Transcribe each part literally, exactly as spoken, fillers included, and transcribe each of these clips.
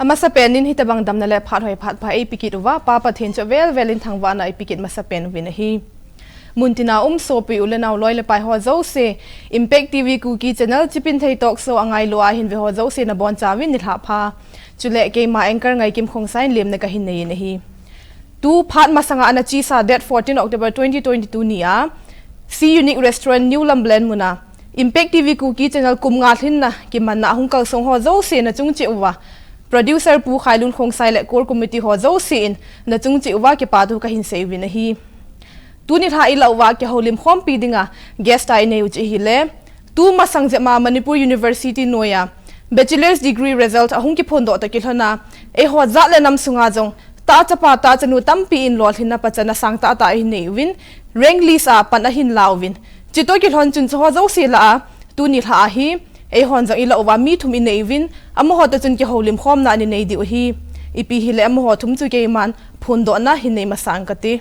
Amasapen in hitabang damna le phat hoi phat pha eipikit uva, Pa Pathen chu avel vel in thangvahna eipikit masapen uvin ahi. Muntina um sopi u le nao loi le pai ho jouse, Impact T V Kuki Channel Chipinthei Talk Show angailu a hin ve ho jouse nabonchauvin nilhah pha. Chule keima anchor Ngaikim Khongsai in lemna kahin nei in ahi. Tu phat masanga ana chesa date fourteen October twenty twenty-two ni a, C Unique Restaurant New Lambulane muna, Impact T V Kuki Channel kum nga lhinna kimanna ahung kalsong ho jouse nachung cheh uva, producer Pu Khailun Khongsai le core committee ho jouse in nachung cheh uva kipa thu kahin sei uvin ahi. Tuni lha ilah uva kihoulim khompi dinga guest a inei u chu ahile, tu masang jep ma Manipur University noiya bachelor's degree result ahung kiphondoh toh kilhona, eiho jat le nam sunga jong tahchapa tahchanu tampi in lolhinna pachatna sang tahtah ahin nei uvin, rank list a pan ahin la uvin. Chutoh kilhon chun chuho jouse lah a, tuni lha a hi, eihon jong ilah uva mi thum inei uvin, amaho toh chun kihoulim khomna ana nei diu ahi. Ipi hile amaho thum chu keiman phondohna hin nei masang kati.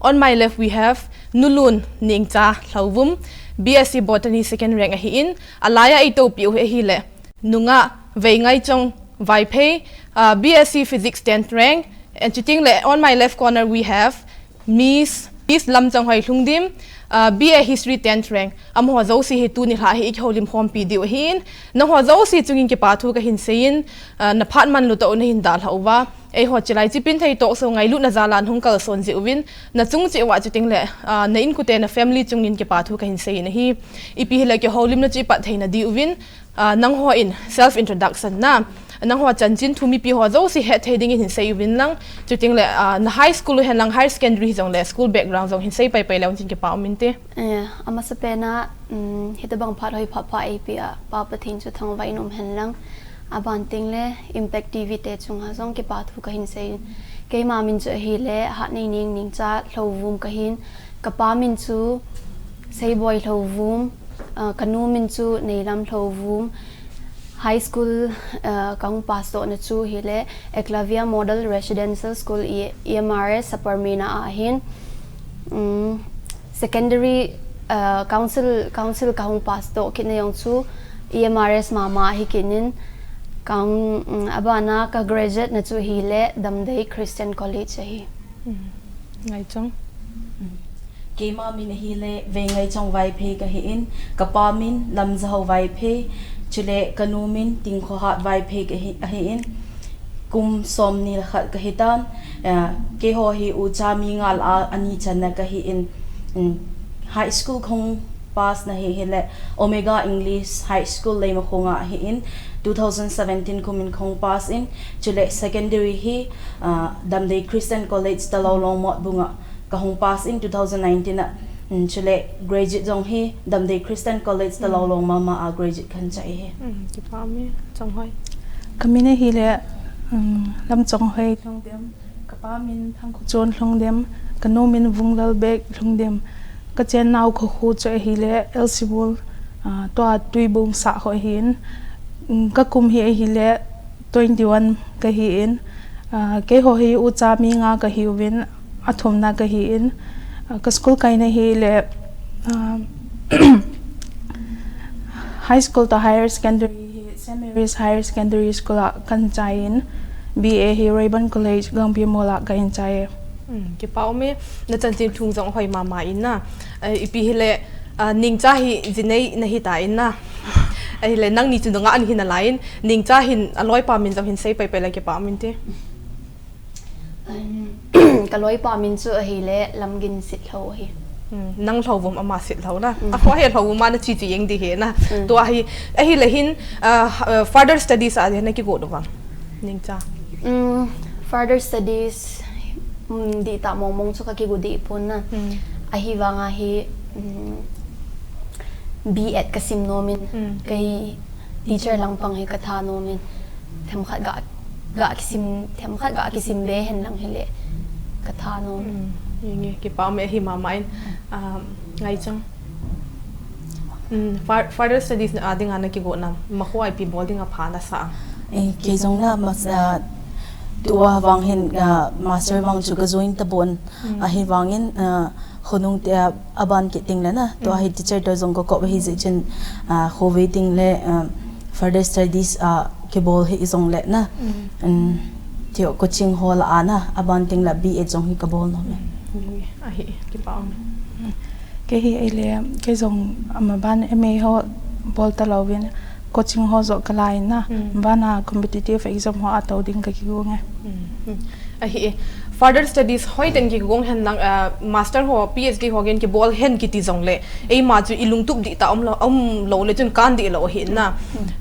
On my left we have Nulun Nengcha Lhouvum, B S C Botany second rank ahin, alaiya eitohpi u hi ahile, Nungah Veingaichong Vaiphei, uh, B S C Physics tenth rank, and chuting le on my left corner we have Miss, Miss Lamchonghoi Lhungdim, uh, B A History tenth rank. Amaho jouse hi tuni lha hi ikihoulim khompi diu ahin, nangho jouse chungin kipa thu kahin seiyin, uh, naphat manlu toh nahin dalha uva. Eiho Chilai Chipinthei Talk Show ngailutna jal a nahung kalson jeh uvin, nachung cheh uva chuting le, uh, na inkote na family chungin kipa thu kahin seiyin ahi. Ipi hile kihoulimna chu ipat theina diuvin, Ah, nangho in self introduction na, nangho chanchin thu mipi ho jouse hetthei dingin hin sei uvin lang, chuting le, ah, na high school u hen lang, higher secondary hi jong le, school background jong hin sei paipai leu chun kipa um inte. Eh, amasapen a, um, hitabang phat hoi phat pha eipeh a, Pa Pathen chu thangvah in um hen lang, aban teng le, Impact T V te chunga jong kipa thu kahin seiyin. Keima min chu ahile, Hatneineng Nengcha Lhouvum kahin, kapa min chu Seiboi Lhouvum, ah, kanu min chu Neilam Lhouvum. High school, ah, kahung pass tohna chu hile Eklavya Model Residential School, E-, E M R S Saparmeina a ahin. Um, secondary, ah, council, council kahung pass toh kitna jong chu E M R S mama ahi kit in. Kahung, um, abana ka graduate na chu hile Damdei Christian College ahi. Ngaichong. Keima min ahile Veingaichong Vaiphei kahin, kapa min Lamjahao Vaiphei, chule kanu min Tingkhohat Vaiphei kahi, ahin, kum somni le khat kahitan, eh, keiho hi ucha mi nga lah a ani channa kahin, mm, high school kahung pass na hi hile Omega English High School Leimakhong a ahin, two thousand seventeen kumin kahung pass in, chule secondary hi, ah, Damdei Christian College Talou Longmot bunga kahung pass in two thousand nineteen a, mm, chule graduate jong hi Damdei Christian College Talou Longmama a graduate kahin chai hi. Mm, kipa um e, Chonghoi. Kamin ahile, mm, Lamchonghoi Lhungdem. Kapa min Thangkhochon Lhungdem, kanu min Vunglalbek Lhungdem. Kachen nau khokhu chu ahile L C Bul, ah, tua Tuibung sah ho ahin. Mm, kakum hi ahile twenty-one kahin. Ah, keiho hi ucha mi nga kahiuvin, athumna kahin. Ah, ka school kaina hile, ah, high school toh higher secondary hi Saint Mary's Higher Secondary School a kahin chai in, B A hi Rayburn College, Gangpimol a kahin chai e. Hmm, kipa um e, na chanchin thum jong hoi mama in na. Eh, ipi hile, ah, Nengcha hi jinei nahi ta in na. Ahile nangni chu nungah nahi nalai in, Nengcha hin aloipa min jong hin sei paipai le kipa um inte. Um, ka loipa min chu ahile Lamgin Sitlhou ahi. Hmm, nang Lhouvum ama Sitlhou na. Hmm. Akhoh hi Lhouvum a na chi chi jeng ding ahi na. Hmm. Tua hi, ahile hin, ah, ah, further studies a ding na kigot u vang, Nengcha? Hmm, further studies, hmm, dihtah mong mong chu ka kigot deh pon na. Hmm. Ahivang a hi, hmm, B Ed ka sim nom in, hmm, kei teacher langpang hi ka tha nom in. Themkhat ga, ga kisim, themkhat ga kisim be hen lang hile ka tha nom. Hmm, nge, nge, kipa um e, ahi mama in, um, Ngaichong. Hmm, fur-, further studies a dinga na kigot nam, makhoh a ipi bol dinga pha na sa? Eh, kei jong na mas-, ah, tua vang hin, ah, master vang chu ka join tapon. Hmm. Ahivangin, ah, khonung te, ah, aban kit teng le na, tua, hmm, hi teacher toh jong ka kop ahi jeh chun, ah, khovei teng le, ah, further studies, ah, kibol hi jong le na. Ti coaching ho la ana, aban ting la B Ed jong hi kabol nom e. Ahi, kipa um. Kei hi eile, kei jong ama ban M A ho bol ta louvin, coaching ho joh kala in na, bana competitive exam ho ato ding kakigong e. Ahi, further studies hoiten kigong hen lang, master ho, P H D ho gen kibol hen kiti jong le, eima chu ilungtup dih ta um lou, um lou le chun kan dih lou ahi na.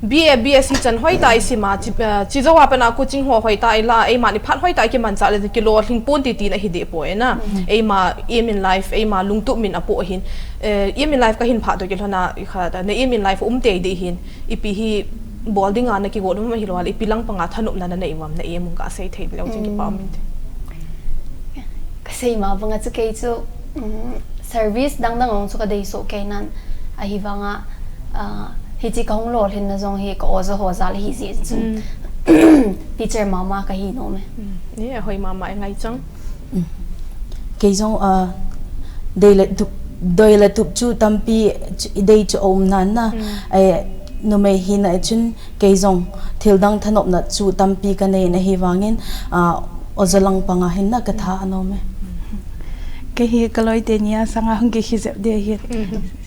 B A, B S C chan hoita isim a, chi, chi jou a pat na coaching ho hoita ila, eima ni phat hoita kimanchah le kilolhing pon ti tina hi deh poi na. Eima aim in life, eima lungtup min apoh hin. Aim in life kahin phah toh kilhon a, kha, na aim in life um tei deh hin. Ipi hi bol dinga na kigot um ahi lou le, ipi lang panga thanopna na nei uvam na aim um kasei thei leu chun kipa um inte. Kasei ma banga chu kei chu service dang dang ong chu kadei soh kei nan ahivanga hiche kahung lolhinna jong hi ka oja ho jal hi jeh chun teacher mama kahi nom e. Ni ahoi mama e ngaichang. Kei jong a dei le tup, doi le tup chu tampi i dei chu um nan na. Numei hina chun kei jong thil dang thanopna chu tampi kanei na hivangin a oja lang panga hin na katha anom e. Kei hi kaloi teni a sanga hung kikhi jep ding ahi.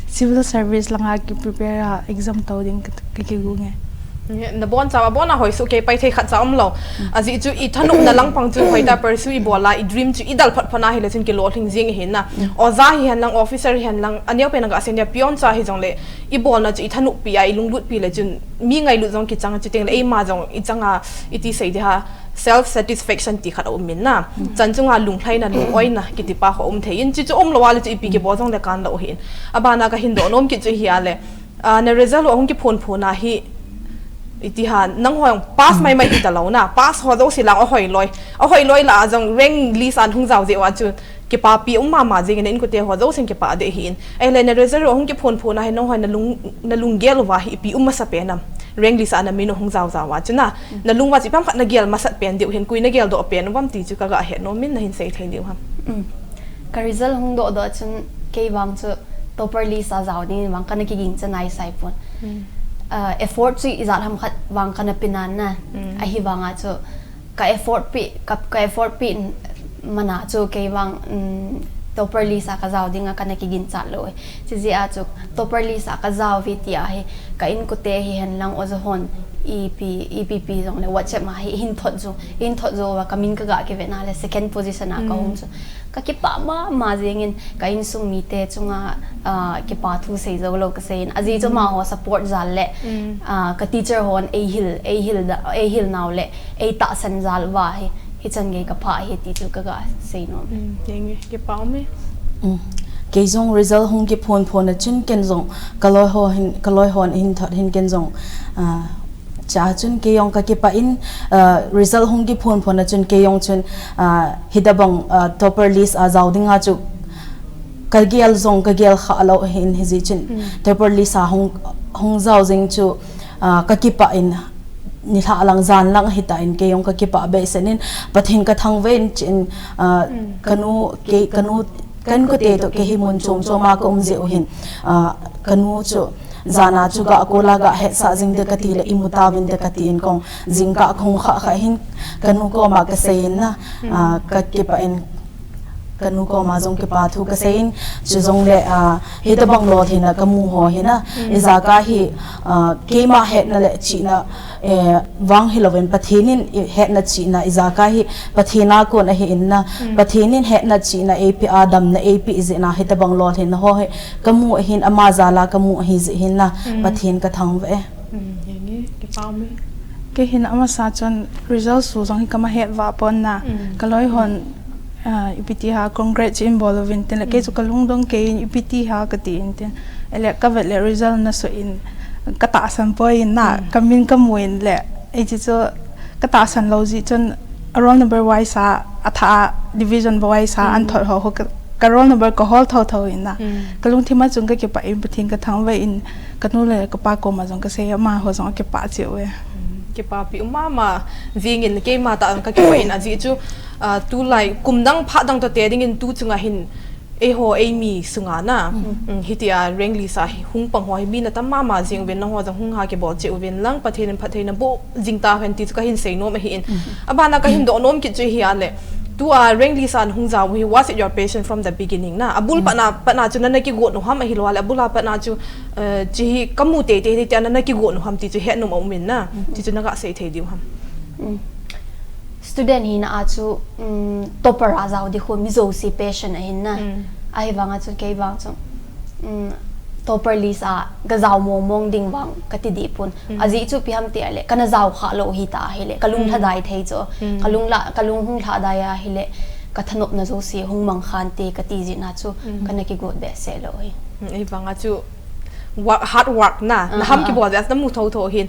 Civil service langa kiprepare a exam to ding kakigong e. Nabon cha, abon a hoi soh kei pai thei khat cha um lou. Ajeh chu ithanopna lang pang chu hoita pursue ibol a, idream chu idal phot phot na hile chun kilolhing jing ahi na. Oja hihen lang, officer hihen lang, aneopen a gasei nia peon cha hijong le, ibolna chu ithanoppi a, ilunglut pi le chun mi ngailut jong kichang a, chuteng le eima jong ichang a, iti sei ding ham, self satisfaction ti khat aum in na. Chan chunga lunglhaina, lungoina kiti pa kho um thei in, chuchu um lou a le chu ipi kibol jong le kan lou ahi in. Abana kahin doh nom kit chu hi a le, na result u ahung kiphon phon a hi, iti ham, nangho pass mai mai hita lou na, pass ho jouse lang ahoi loi, ahoi loi la jong rank list a hung jao jeh uva chu kipapi um mama jing in, inkote ho jousen kipah deh ahi in. Ahile na result u ahung kiphon phon a hi nangho na lung, na lunggel uva hi ipi um masa pen am, rank list a na min u hung jao jao uva chu na, na lung uva chu ipi ham khat na gel masat pen diu hin, koi na geldoh pen uvam ti chu kaga het nom in, nahin sei thei diu ham? Ka result hung doh doh chun kei vang chu topper list a jao ding vang kana kiging cha nai sai pon. Effort chu ijat ham khat vang kana pe nan na, ahivanga chu ka effort pi, ka, ka effort pi mana chu kei vang topper list a kajao dinga kana kiginchat lou e. Chujeh a chu topper list a kajao uve tia hi ka inkote hihen lang oja hon ipi, ipi pi jong le WhatsApp ma hi hin thot jou, hin thot jou uva kamin kaga kivet na le second position a kahung chu kakipah mama jing in, ka insung mite chunga kipa thu sei jou lou kasei in. Ajeh chu amaho support jal le ka teacher hon eihil, eihil da, eihil nau le eitahsan jal uva hi, hichan gei kapha ahi ti chu kaga sei nom e. Kipa um e. Kei jong result hung kiphon phon a chun ken jong kaloi ho hin, kaloi hon hin thot hin ken jong cha chun kei jong kakipah in, result hung kiphon phon a chun kei jong chun hitabang topper list a jao dinga chu kagel jong kagel kha lou ahin, hijeh chun topper list a hung, hung jao jing chu kakipah in, nilhah lang jan lang ahitan kei jong kakipah behseh in, Pathen kathangvah in, chun kanu, kei kanu, ka inkote toh kei hi mun chom chom a kaum jeh u hin, kanu chu jan a chu gakol a gahetsah jing te kati le imu tauvin te kati in kong jingkah kahung khah khah hin kanu koma kasei in na, kakipah in kanu koma jong kipa thu kasei in, chujongle hitabang lolhinna kamu ho hi na, ijakai hi keima hetna le chihna vang hilouvin Pathen in hetna chihna ijakai hi Pathen a kon ahi in na, Pathen in hetna chihna eipeh a, damna eipeh jeh in hitabang lolhinna ho hi kamu ahin, ama jal a kamu ahi jeh hin na, Pathen kathangvah e. Kei hin amasa chun result su jong hi kama het vah pon na, kaloi hon ipi ti ham, congrats in bol uvin tin le, kei chu kalungdong kei in, ipi ti ham kati in tin, ele kavet le result nasoh in katahsan poi in na, kamin kamu in le, hiche chu katahsan lou jeh chun a roll number wise a, athah a division wise a ahin thot ho, ka roll number kahol thotho in na, kalungthim a chun kakipah in, Pathen kathangvah in, kanu le kapa koma jong kasei, amaho jong akipah cheh uve. Kipapi um mama jing in, keima tah kakipah in, ajeh chu tulai kum dang phat dang toh te dingin tu chunga hin Eiho eimi sunga na, mm, hitia rank list a hi hung pang ho hi mi na tam mama jing uvin, nangho jong hung ha kibol cheh uvin lang, Pathen in phattheina boh jing tahen ti chu kahin seinom ahin. Abana kahin dohnom kit chu hi ale, tua rank list a nahung jao hi, was it your passion from the beginning na? Abul patna, patna chu nana kigot u ham, ahilouleh abul a patna chu, eh, hiche hi kamu teitei tia nana kigot u ham ti chu hetnom aumin na, ti chu naga sei thei diu ham? Student hina a chu, um, topper a jao di khu mi jouse passion ahin na. Ahivanga chu kei vang chu, um, topper list a gajao mong mong ding vang kati dipon. Ajeh chu ipi ham ti ale, kana jao kha lou hita ahile, kalung lhadai thei chu. Kalung la, kalung hung lhadai ahile, kathanopna jouse hung mang khante kati jeh a chu, kana kigot behseh lou hi. Ahivanga chu work, hard work na, naham kibol jeh a namu thotho hin.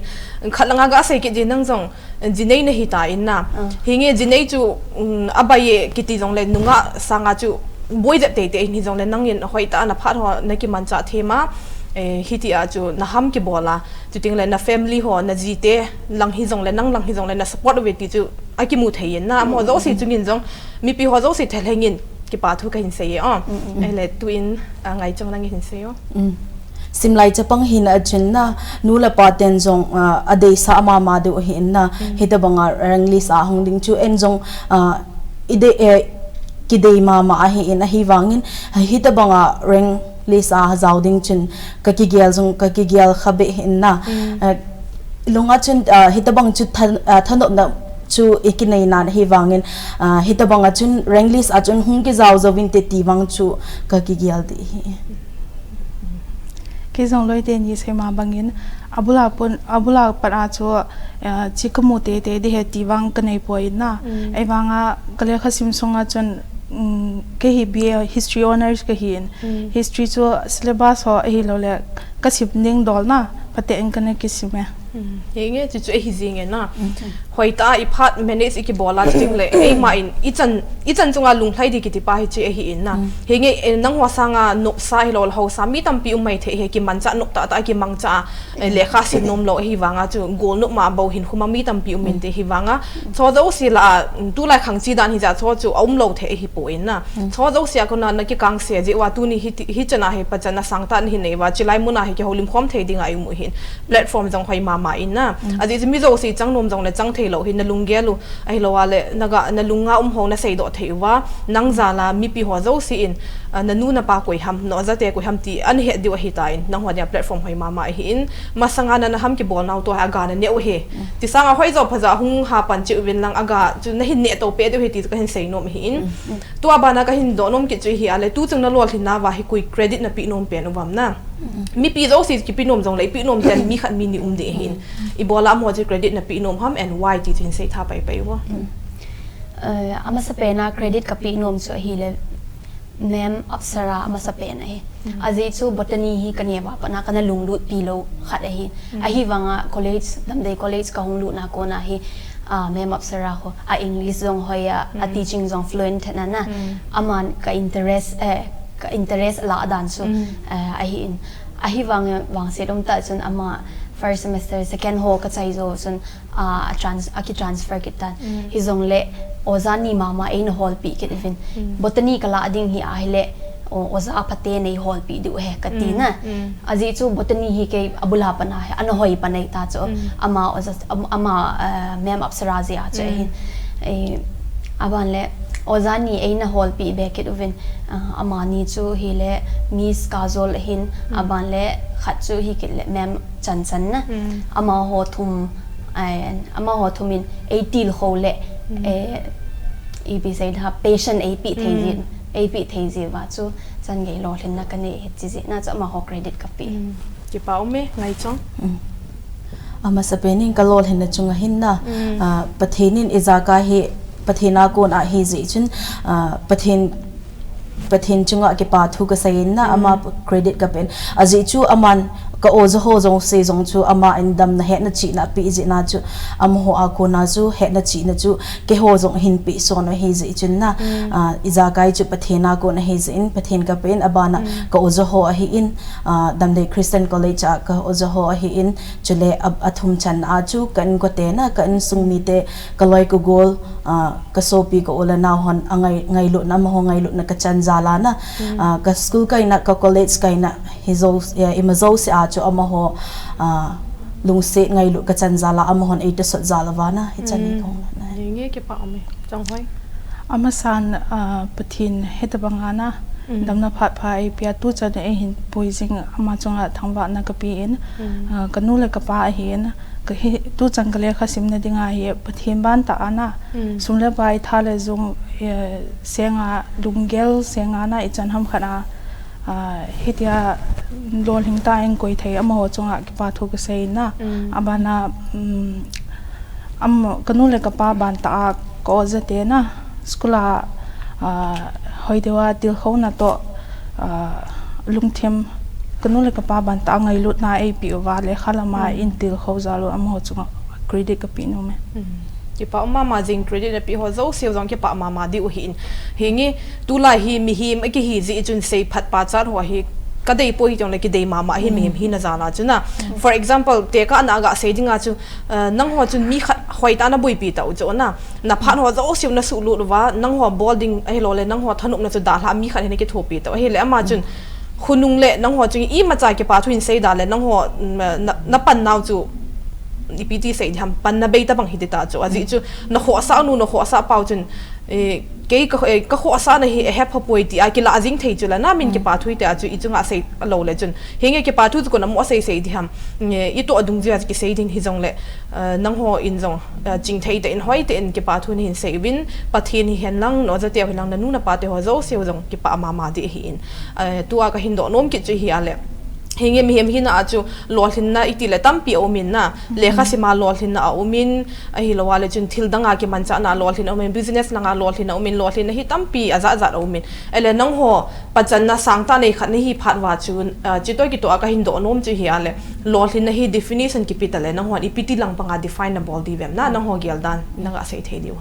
Khat langa gasei kit ding nang jong, jinei nahi tan na. Hinge jinei chu, um, abai e kiti jongle nungah sanga chu boi jep teitei ahin, hijongle nangin hoitah a naphat ho nakimanchah thei ma, eh, hitia chu naham kibol a. Chuteng le na family ho, najite lang hijongle, nang lang hijongle na support uve ti chu akimu thei in na. Amaho jouse chungin jong, mipi ho jouse thalheng in kipa thu kahin sei e o. Ahile tuin, a, Ngaichong nangin hin sei o. Simlai chapang hina a chun na, nu le pa ten jong, ah, adeisah mama diu ahin na, hitabanga rank list a hung ding chu en jong, ah, idei, eh, kidei mama ahin, ahivangin, hitabanga rank list a jao ding chun kakigel jong, kakigel kha beh hin na. Eh, lunga chun, ah, hitabang chu than-, ah, thanopna chu ikinei nan ahivangin, ah, hitabanga chun rank list a chun hung kijao jouvin te ti vang chu kakigel ding ahi. Kei jong loi teni sei ma bangin, abul a pon, abul a pat a chu, eh, hiche kamu teitei ding ahi ti vang kanei poi na. Ahivanga ka lekha sim sunga chun, um, kei hi B A History Honours kahin. History chu syllabus ho ahilouleh kasim ding dol na, phaten kana kisim e. Hinge, chuchu ahi jing e na. Hoitah a iphat manage ikibol a chuteng le, eima in ichan, ichan chunga lunglhai ding kiti pa hiche ahin na. Hinge, eh, nangho sanga nopsa hilou le haosa mi tampi um maithei hi, kimanchah nop tah tah, kimangcha a, eh, lekha sim nom lou ahivanga chu golnop ma bou hin khuma mi tampi um inte ahivanga. Chu jouse lah a, tulai khang chi dan hijeh a chu aum lou thei ahipoi na. Chu jouse a kona nakikangse jeh uva tuni hi, hichan a hi pachatna sangtah nahin nei uva, chulai mun a hi kihoulim khom thei dinga ium u hin. Platform jong hoi mama in na. Ajeh chu mi jouse chang nom jongle chang thei lou hin, nalunggel u, ahilouleh naga, nalunga um ho naseidoh thei uva, nang jal a mipi ho jouse in, ah, nanu napa koi ham, na oja te koi ham ti ana het diu ahitan, nangho dia platform hoi mama ahin, masanga na, naham kibol nau toh hi aga naneh u ahi. Ti sanga hoijo phajo hung ha pan cheh uvin lang aga chu nahin neh to peh diu ahi ti chu kahin seinom ahin. Tua bana kahin dohnom kit chu hi ale, tuchung nalolhin nauva hi koi credit napeh nom pen uvam na. Mipi jouse kipeh nom jongle, ipeh nom ten mi khat mi ni um ding ahin. Ibola amaho chu credit napeh nom ham and why ti chu hin sei tha pai pai uvo. Eh, amasapen a credit kapeh nom chu ahile, Ma'am Apsara amasapen ahi. Ajeh chu botany hi kaneo a pat a kana lunglut pi lou khat ahi. Ahivanga college, Damdei College kahung lut na kona hi, ah, Ma'am Apsara ho, a English jong hoi a, a teaching jong fluent na na. Aman ka interest, eh, ka interest lah dan chu, eh, ahin. Ahivang, vangset um tah chun ama first semester, second ho kachai jou chun, ah, a trans-, akitransfer kit tan. Hijongle, oja ni mama eina holpeh kit uvin. Botany kalah ding hi ahile, o, oja phate neiholpeh diu ahi kati na. Ajeh chu botany hi kei abul a pat a hi, ana hoi pan ahi ta chu. Ama oja, am-, ama, ah, Ma'am Apsara jeh a chu ahin. Eh, aban le, oja ni eina holpeh be kit uvin, ah, amani chu hile Miss Kajol ahin, aban le khat chu hi kit le Ma'am Chanchan na. Amaho thum, ai, amaho thum in eitil kho le, eh, ipi sei da, passion eipeh thei ji, eipeh thei ji uva chu chan gei lolhinna kanei ahi ti jeh a chu amaho credit kapeh. Kipa um e, Ngaichong. Amasapen in kalolhinna chunga hin na, ah, Pathen in ijakai hi, Pathen a kona ahi jeh chun, ah, Pathen, Pathen chunga kipa thu kasei in na, ama credit kapen. Ajeh chu aman, Ka oja ho jong se jong chu ama in damna hetna chihna apeh jeh na chu, amaho a kona chu hetna chihna chu keiho jong hin peh son u ahi jeh chun na, ah, ijakai chu Pathen a kon ahi jeh in Pathen ka pe in, abana ka oja ho ahi in, ah, Damdei Christian College a ka oja ho ahi in, chule a, athum channa a chu ka inkote na, ka insung mite, ka loi ka gol, ah, ka sopi ka u le nao hon angai, ngailutna, amaho ngailutna ka chan jal a na, ah, ka school kaina, ka college kaina, hi jo, eh, ima jouse a chu amaho, ah, lungset ngailut ka chan jal a, amahon eita sot jal uva na, hichan hi kahung na. Nge kipa um e, Changhoi. Amasan, ah, Pathen hitabang a na, damna phat pha eipea, tuchan eihin pui jing ama chunga thangvahna ka pe in, ah, ka nu le ka pa ahi in, ka hi, tuchan ka lekha simna dinga hi Pathen ban tah a na, sum le pai, tha le jung, eh, senga, lunggel senga na ichan ham khat a, ah, hitia lolhing tah in koi thei amaho chunga kipa thu ka sei na. Abana, um, am, ka nu le ka pa ban tah a ka oja te na, school a, ah, hoi deuva tilkhouna toh, ah, lungthim, ka nu le ka pa ban tah a ngailutna eipeh uva, lekha lama in tilkhou jal u amaho chunga credit ka pe nom e. Kipa um mama jing, credit na pe ho jouse u jong kipa mama diu ahi in. Hinge, tulai hi mihem akihi jeh chun seiphat pachat ho hi ka dei poi, hitong le kidei mama hi mihem hina jal a chu na. For example, tekahna a ga sei dinga chu, eh, nangho chun mi khat hoitah a na boipi tau chu na, na phat ho jouse u na suhlut uva, nangho bol ding ahilou le nangho thanopna chu dalha mi khat hin na kithopi tau. Ahile ama chun khonung le nangho chun imacha kipa thu hin sei da le nangho, mm, na, na pan nau chu ipi ti sei diham, panna bei tabang hiti ta chu. Ajeh chu na khohsah nu, na khohsah pau chun, eh, kei ka, eh, ka khohsahna hi ahepha poi tia kilah jing thei chu la, na min kipa thu hiti a chu ichunga sei lou le chun. Hinge kipa thu chu kon amo sei sei diham, eh, itoh dungjuia chu kisei ding hijong le, eh, nangho in jong, eh, chingthei tah in, hoi tah in kipa thu nahin sei uvin, Pathen hihen lang, na oja teu hilang, na nu na pa te ho jouse u jong kipa mama di ahi in. Eh, tua ka hin doh nom kit chu hi a le. Hinge mihem hina a chu lolhinna iti le tampi a um in na. Lekha sima lolhinna a um in, ahilou a le chun thil danga kimanchahna lolhinna a um in, business langa lolhinna a um in, lolhinna hi tampi ajat jat a um in. Ele nangho pachanna sangtah nei khat nahi phat uva chu, ah, chutoi kitoh a ka hin doh nom chu hi a le. Lolhinna hi definition kipe ta le, nanghon ipi ti lang panga define na bol diu vem na, nangho gel dan, na ga sei thei diu.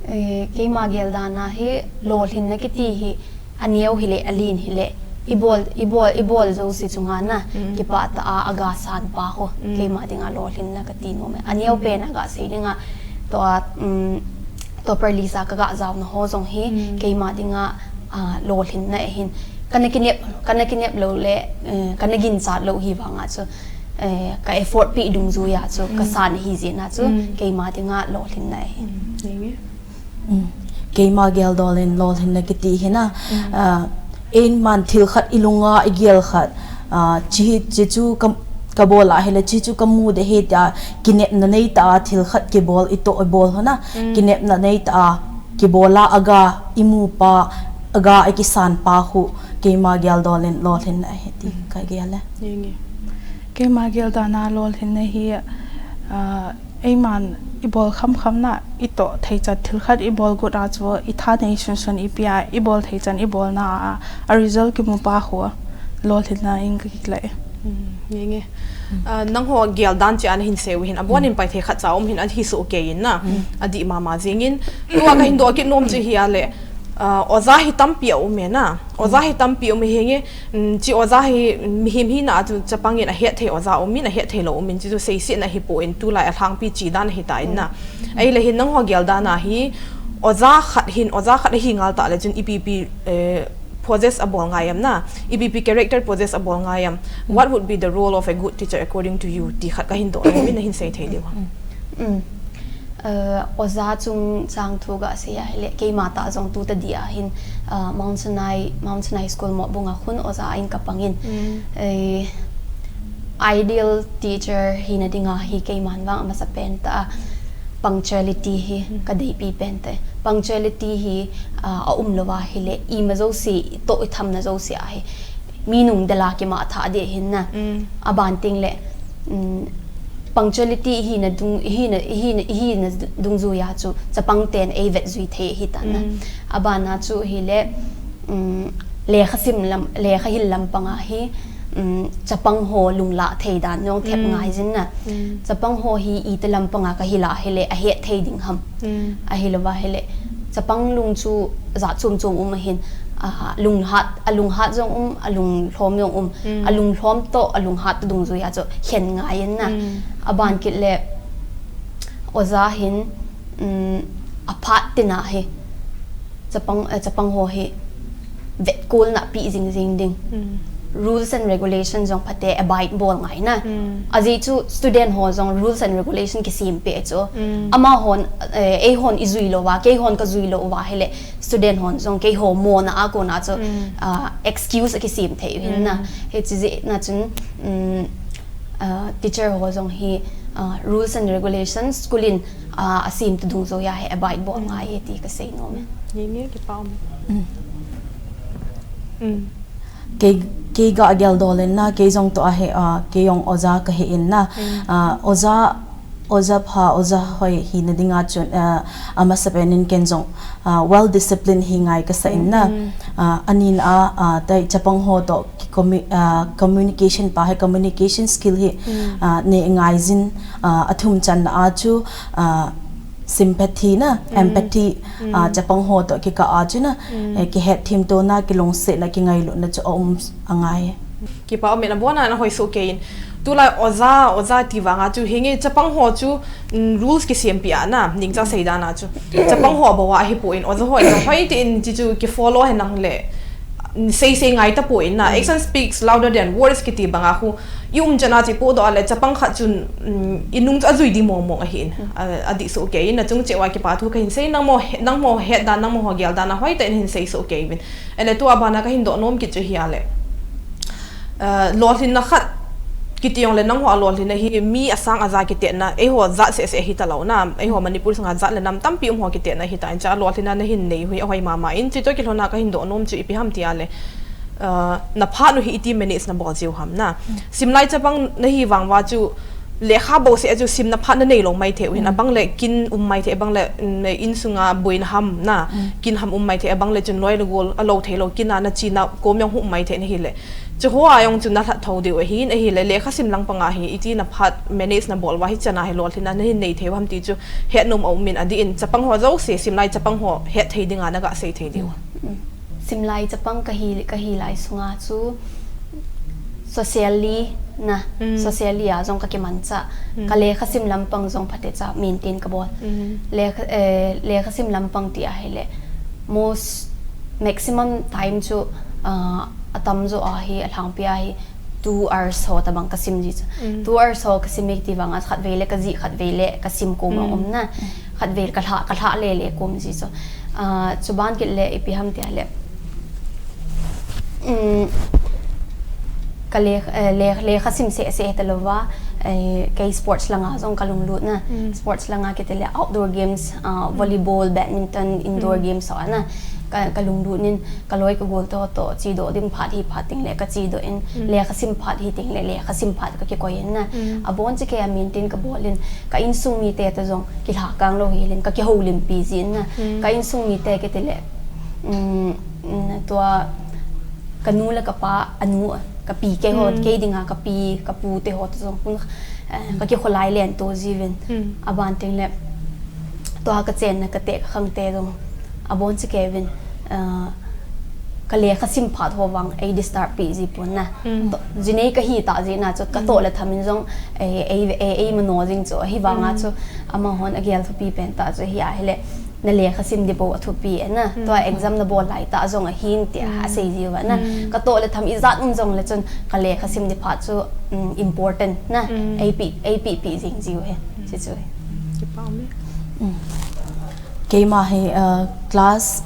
Eh, keima gel dan a hi lolhinna kiti hi, aneo hile, alen hile, ibol, ibol, ibol jouse chunga na, kipah tah a, aga san pa ho, keima dinga lolhinna kati nom e. Aneo pen a ga sei dinga, tua, um, tua Perlis a ka ga jaona ho jong hi, keima dinga, ah, lolhinna ahin. Kana kinep, kana kinep lou le, eh, kana ginchat lou hi vanga chu, eh, ka effort pe dungjuia chu, ka san hi jeh na chu, keima dinga lolhinna ahin. Keima geldol in lolhinna kiti hi na, ah, eiman thil khat ilunga igel khat, ah, chi hi, chi chu ka, ka bol a hile, chi chu ka mu de hi tia, kinepna nei tah a thil khat kibol, itoh ibol ho na, kinepna nei tah a kibol a aga imu pa, aga ikisan pa khu, keima geldol in lolhinna ahi ti ka gel e. Keima gel dan a lolhinna hi, ah, eiman ibol kham kham na, itoh thei chan thil khat ibol got a chu, itha nei sun sun ipi a, ibol thei chan ibol na a, a result kimu pa khu, lolhinna in ka kile e. Ah, nangho gel dan chi a nahin sei u hin, abon in pai thei khat cha um hin, ahi soh kei in na, adih mama jing in, tua ka hin doh kit nom chu hi a le, ah, oja hi tampi a um e na, oja hi tampi um e hinge, Um, chi oja hi, mihem hina a chu chapang in ahet thei oja um in, ahet thei lou um in, chi chu seisetna hi poi, tulai a lhangpi chi dan ahi ta in na. Ahile hin nangho gel dan a hi, oja khat hin, oja khat ahi ngal ta le chun ipi pi, eh, possess abol ngai am na, ipi pi character possess abol ngai am. What would be the role of a good teacher according to you? Ti khat ka hin doh nom in, nahin sei thei diu. Um. Eh, oja chungchang thu ga sei a hile, keima tah jong tu tadi a hin, eh, Mount Sinai, Mount Sinai School Mopbung a khun oja in ka pang in. Eh, ideal teacher hina dinga hi keiman vang amasapen tah a punctuality hi ka deipi pen te. Punctuality hi, ah, aum lou a hile, ima jouse, itoh ithamna jouse a hi mi nung del a kimah thah ding ahin na. Aban teng le, um, punctuality ihina dung, ihina, ihina, ihina dungjuia chu chapang ten eivet jui thei ahi ta na. Aban a chu hile, um, lekha sim lam, lekha hil lam panga hi, um, chapang ho lunglah thei dan jong thep ngai jin na. Chapang ho hi iti lampang a kahi lah hile ahet thei ding ham. Ahilouva hile chapang lung chu jat chom chom um ahin, a lunghat, a lunghat jong um, a lunglhom jong um. A lunglhom toh a lunghat toh dungjuiya chu khen ngai in na. Aban kit le oja hin, um, aphat tina hi chapang, eh, chapang ho hi vetkolna pe jing jing ding. Rules and regulation jong phate abide bol ngai na. Ajeh chu student ho jong rules and regulation kisem peh chu. Amahon, eh, eihon ijui louva, keihon kajui louva hile student hon jong keiho mona a kona chu, ah, excuse kisem thei u hin na. Hiche jeh na chun, um, ah, teacher ho jong hi, ah, rules and regulations school in, ah, asem toh dungjuiya hi abide bol ngai e ti kasei nom e. Nge nge, kipa um. Kei, kei ga gel dol in na, kei jong toh ahi, ah, kei jong oja kahi in na. Ah, oja, oja pha, oja hoi hina dinga chun, ah, amasapen in ken jong, ah, well discipline hi ngai kasa in na. Ah, anin a, ah, tai chapang ho toh ki commu-, ah, communication pa hi, communication skill hi, ah, ne ngai jin, ah, athum channa a chu, ah, sympathy na, empathy, ah, chapang ho toh kikah a chu na, eh, kihet themtona, kilungsetna, kingailutna chu aum angai. Kipa um e, abona nahoi soh kei in. Tulai oja, oja ti vanga chu hinge chapang ho chu, mm, rules kisem peh a na, ningcha sei dan a chu. Chapang ho bou a ahipoi, oja ho jong hoi tin chi chu kifollow hen lang le, mm, sei sei ngai tapoi na. Action speaks louder than words kiti banga khu. I um chan a chu ipohdoh a le chapang khat chun, mm, inung chu ajui ding mong mong ahin. A, adih soh kei in, achung cheh uva kipa thu kahin sei, nangmo he-, nangmo het dan, nangmo ho gel dan a hoitah in hin sei soh kei uvin. Ele tua bana kahin doh nom kit chu hi a le. Ah, lolhinna khat kiti jong le nangho a lolhinna hi mi asang aja kitetna, eiho jat seh seh hita lou na, eiho Manipur sunga jat le nam tampi um ho kitetna hita in cha lolhinna nahin nei u hi ahoi mama in, chutoh kilhon a kahin doh nom chu ipi ham ti a le. Ah, naphat u hi iti manage nabol jiu ham na. Simlai chapang nahi vang uva chu lekha bou seh a chu simna phat nanei lou maithei u hin, abang le kin um maithei, abang le, mm, insunga boina ham na, kin ham um maithei, abang le chun loi le gol alou thei lou, kin a nachena kom jong hung um maithei nahi le. Chu ho a jong chu nalhat thou diu ahin, ahile lekha sim lang panga hi iti naphat manage nabol uva hichan a hi lolhinna nahin nei thei u ham ti chu het nom aum in, adih in chapang ho jouse, simlai chapang ho het thei dinga naga sei thei diu. Simlai chapang kahi, kahi lai sunga chu socially na, socially a jong kakimanchah. Kalekha sim lampang jong phatecha maintain kabol. Lekha, eh, lekha sim lampang ti ahile most maximum time chu, ah, atamjo a hi, alhangpi a hi two hours ho tabang kasim ji chu. Two hours ho kasim e ti vanga khatvei le kajih, khatvei le kasim kom aum na. Khatvei kalha, kalha le le kom ji chu. Ah, chuban kit le ipi ham ti a le. Um, kale, eh, le, lekha sim seh seh hita louva, eh, kei sports langa jong kalunglut na. Sports langa kiti le outdoor games, ah, volleyball, badminton, indoor games ho a na. Ka, kalunglut in, kaloi kagol toh toh chedoh ding phat hi phat teng le kachedoh in, lekha sim phat hi teng le lekha sim phat kakikoi in na. Abon chu kei a maintain kabol in, ka insung mite toh jong kilhakang lou hel in kakihoulimpi jin na. Ka insung mite kiti le, um, um, tua kanu le kapa, anu, kapi kei ho, kei dinga kapi, kapu te ho toh jong kun, eh, kakikholai len to jiuvin. Aban teng le tua kachenna kateh kakhang te jong abon chu kei uvin, ah, kalekha sim phat ho vang ei disturb pi ji pon na. Toh, jinei kahi ta ji na chu katoh le tham in jong ei, ei, ei, ei mano jing chu, ahivanga chu amahon agel thupi pen ta chu hi ahile nalekha sim di bou athupi e na. Tua exam nabol lai ta jong ahin tia asei jiuva na. Katoh le tham ijat um jong le chun kalekha sim di phat chu, um, important na. Ei pi, ei pi pi jing jiu he. Chu chu. Kipa um e. Keima hi, uh, class,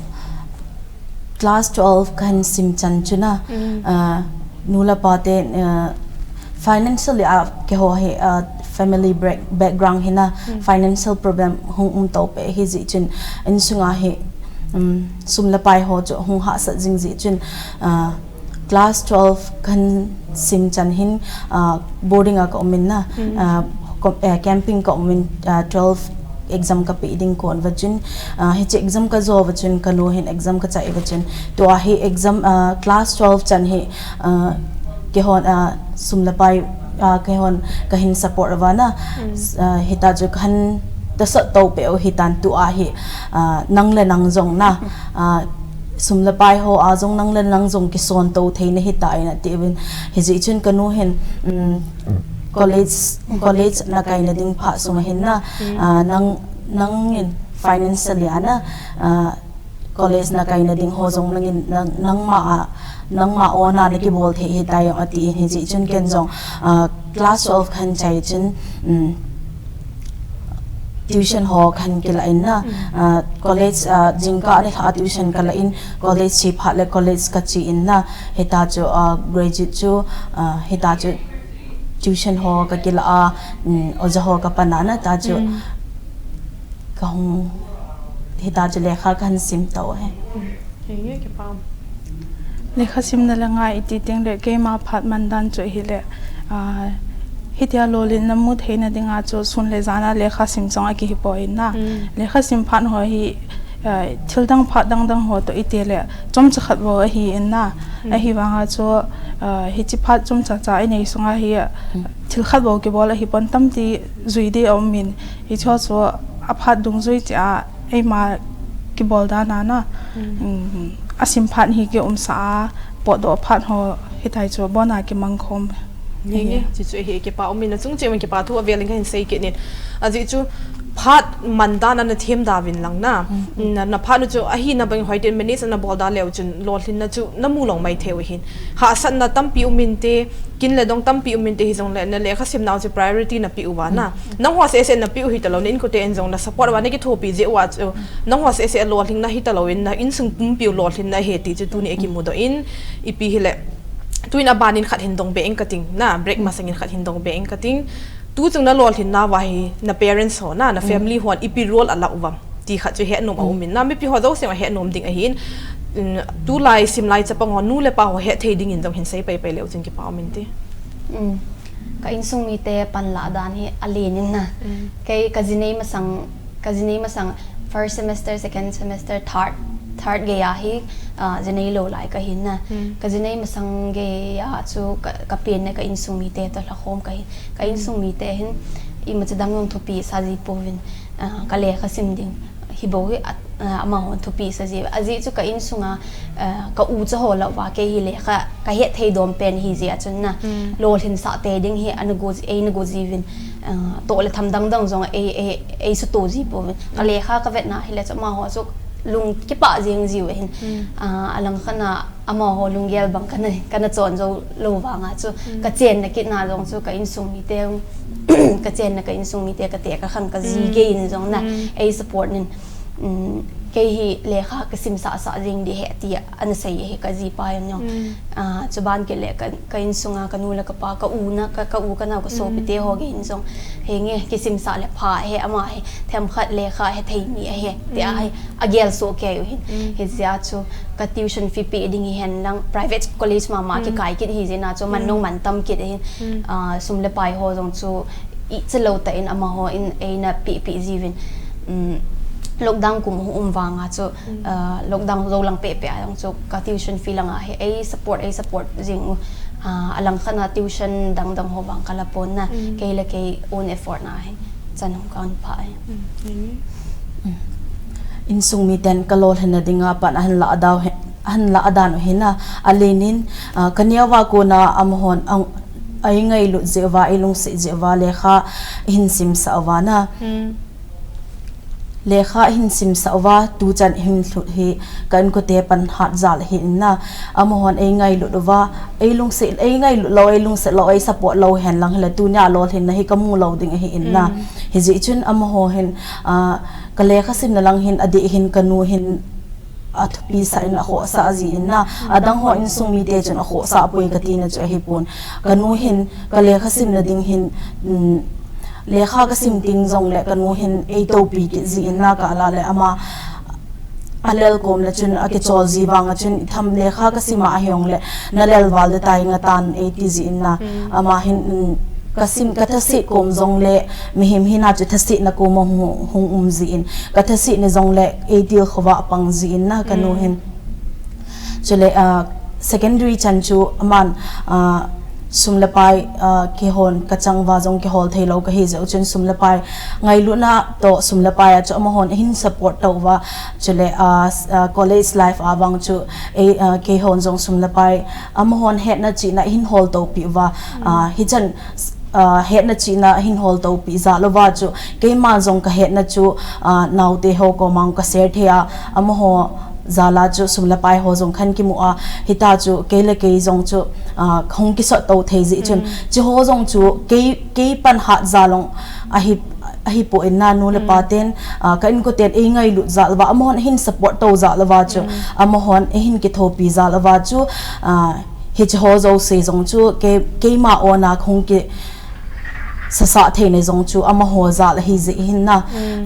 class twelve kahin sim chan chu na, uh, nu le pa te, uh, financially a keiho hi, uh, family break-, background hi na, financial problem hung um to pe hi ji chun, insunga hi, um, sum le pai ho chu hung hahsat jing ji chun, uh, class twelve kahin sim chan hin, ah, boarding a ka um in na, ah, com-, eh, camping ka um in, ah, twelve exam kape ding kon uva chun, ah, hiche exam kajo uva chun, kanu hin exam kachai uva chun, tua hi exam, ah, class twelve chan hi, ah, kehon a sum le pai a kehon kahin support uva na. Hita chu kahin ta sot to pe u hitan tu a hi, nang le nang jong na, sum le pai ho a jong nang le nang jong kison to thei na hita ina ti uvin. Hijeh chun kanu hin college college na kaina ding phat sunga hin na, nang nangin financially a na college na kaina ding ho jong nangin nangma a nangma ona na kibol thei hita jong ati in hijeh chun ken jong class twelve kahin chai chun tuition ho kahin kila in na, college jingkah ni lha tuition kala in college chi phat le college kachi in na hita chu graduate chu hita chu tuition ho kakila a, oja ho kapana na ta chu kahung hita chu lekha kahin sim to he. Lekha simna le ngai iti teng le keima phat mandan chu hile, hitia lolhinna mu theina dinga chu sun le jana lekha sim chong a kihi poi na. Lekha sim phat ho hi thil dang phat dang dang ho to iti le chomcha khat vo ahi in na. Ahivanga chu hichi phat chomcha cha inei sunga hi thil khat vo kibol ahi pon tamti jui di a um in hicho chu a phat dungjui chi a eima kibol dan a na. Asim phat hi kiumsa a potdoh phat ho hitai chu bona kimang khom. Nge, chi chu hi kipa um in a chung chi um kipa thu avel in kahin sei kit in. Ajeh chu phat mandan a nathem da vin lang na. Na phat nu chu ahina bang hoi tin minutes ana bol da leu chun lolhinna chu namu lou mai thei u hin. Hahsatna tampi um inte, kin le dong tampi um inte hijong le na lekha sim nau chu priority nape uva na. Nangho seh seh nape u hita lou na inkote in jong na support uva na kithopi jeh uva chu nangho seh seh lolhinna hita lou in na insung pumpi u lolhinna ahi ti chu tuni a kimudoh in ipi hile. Tuin aban in khat hin dong be ing kating na, break masang in khat hin dong be ing kating. Tu chung na lolhinna uva hi na parents ho na, na family hon ipi role ala uvem ti khat chu hetnom a um in na, mipi ho jouse a hetnom ding ahin, tulai simlai chapang ho nu le pa ho hetthei ding in jong hin sei paipai leu chun kipa um inte. Ka insung mite panla dan hi alen in na. Kei ka jinei masang ka jinei masang first semester, second semester, third third gei a hi jinei lou lai kahin na. Ka jinei masang gei a chu ka pen le ka insung mite toh lhakhom kahin. Ka insung mite hin imacha dang jong thupi sa ji pouvin, ka lekha sim ding hi bou hi amahon thupi sa ji. Ajeh chu ka insunga ka ucha ho lah uva kei hi lekha ka hetthei dom pen hi jeh a chun na, lolhin sah tei ding hi ana go, eina go jiuvin, toh le tham dang dang jong ei, ei, ei suto ji pouvin. Ka lekha ka vetna hile chu amaho chu lung kipah jeng jiu ahin. Alangkhat a amaho lunggel bang kana, kana chon jou lou vanga chu ka chenna kitna jong chu ka insung mite, ka chenna ka insung mite ka teh ka khang ka ji gei in jong na ei support in. Kei hi lekha ka simsah sah jeng ding ahi ti ana sei ahi ka jipa in jong. Chuban kit le ka, ka insunga ka nu le ka pa, ka u na, ka, ka u ka nao ka sopite ho gei in jong, henge kisimsah le pha ahi, ama hi themkhat lekha hethei mi ahi tia hi agel soh kei u hin. Hijeh a chu ka tuition fee pe ding hihen lang private college mama kikai kit hijeh in a chu man jong man tam kit ahin, sum le pai ho jong chu icha lou tah in amaho in eina pehpeh jiuvin. Lockdown kum hung um vanga chu, lockdown jou lang pehpeh a jong chu ka tuition fee langa hi ei support, ei support jing u. Alangkhat a tuition dang dang ho vang kala pon na, kei le kei own effort na hi chan hung kahin pha hi. Insung miten ka lolhinna dinga pan ahin lah dan u hi na, alen in, ka neova kona amahon ei ngailut jeh uva, ei lungset jeh uva lekha hin simsah uva na. Lekha hin simsah uva, tuchan hin lhut hi ka inkote pan hat jal ahi in na. Amahon ei ngailut uva, ei lungset, ei ngailut lou, ei lungset lou, ei support lou hen lang hile tunia lolhinna hi kamu lou ding ahi in na. Hijeh chun amaho hin ka lekha simna lang hin adeh hin kanu hin athupi sah in akhohsah ji in na. Adang ho insung mite chun akhohsah poi katina chu ahipon. Kanu hin ka lekha simna ding hin lekha kasim teng jongle kanu hin eitoupi kit ji in na, kala le ama alelkom le chun akichol ji vanga chun itham lekha kasima ahijongle nalel val ding tai ngatan eiti ji in na. Ama hin kasim kathaset kom jongle mihem hina chu thasetna koma hung um ji in, kathaset ni jongle eitil khovah pang ji in na kanu hin. Chule secondary chan chu aman Sum le pai, ah, kihon kachang uva jong kihol thei lou kahi jeh u chun sum le pai ngailutna toh sum le pai a chu amahon ahin support tou uva. Chule, ah, s-, ah, college life a vang chu, eh, ah, kihon jong sum le pai amahon hetna chihna ahin hol tou pi uva. Ah, hichan, ah, hetna chihna ahin hol tou pi jal uva chu keiman jong kahetna chu, ah, naote ho koma ka share thei a, amaho jal a chu sum le pai ho jong khan kimu a, hita chu kei le kei jong chu, ah, hung kisot tou thei jeh chun. Chiho jong chu kei, kei pan hat jal jong ahi, ahipoi na nu le pa ten, ah, ka inkoten ei ngailut jal uva, amahon ahin support tou jal uva chu, amahon ahin kithopi jal uva chu, ah, hiche ho jouse jong chu kei, keima own a hung ki sasa theina jong chu amaho jal ahi jeh hin na.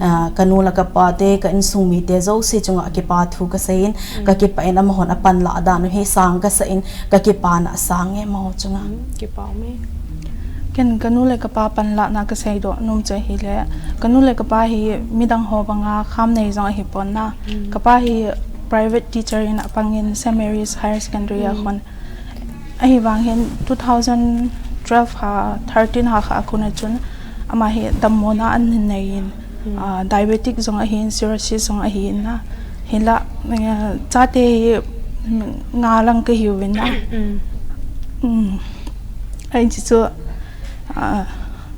Ah, kanu le kapa te, ka insung mite jouse chunga kipa thu kasei in, kakipah in amahon apanlah dan u hi sang kasa in, kakipana sang e amaho chunga. Kipa ume. Ken kanu le kapa panlahna kasei doh nom chu ahile, kanu le kapa hi midang ho banga kham nei jong ahipon na. Kapa hi private teacher in apang in Saint Mary's Higher Secondary a khun. Ahivang hin two thousand twelve ha, thirteen ha kha a khun a chun ama hi dammona anei in, ah, diabetic jong ahin, cirrhosis jong ahin na. Hinla, eh, chate hi, mm, nga lang kahiuvin na. Ahin chu chu, ah,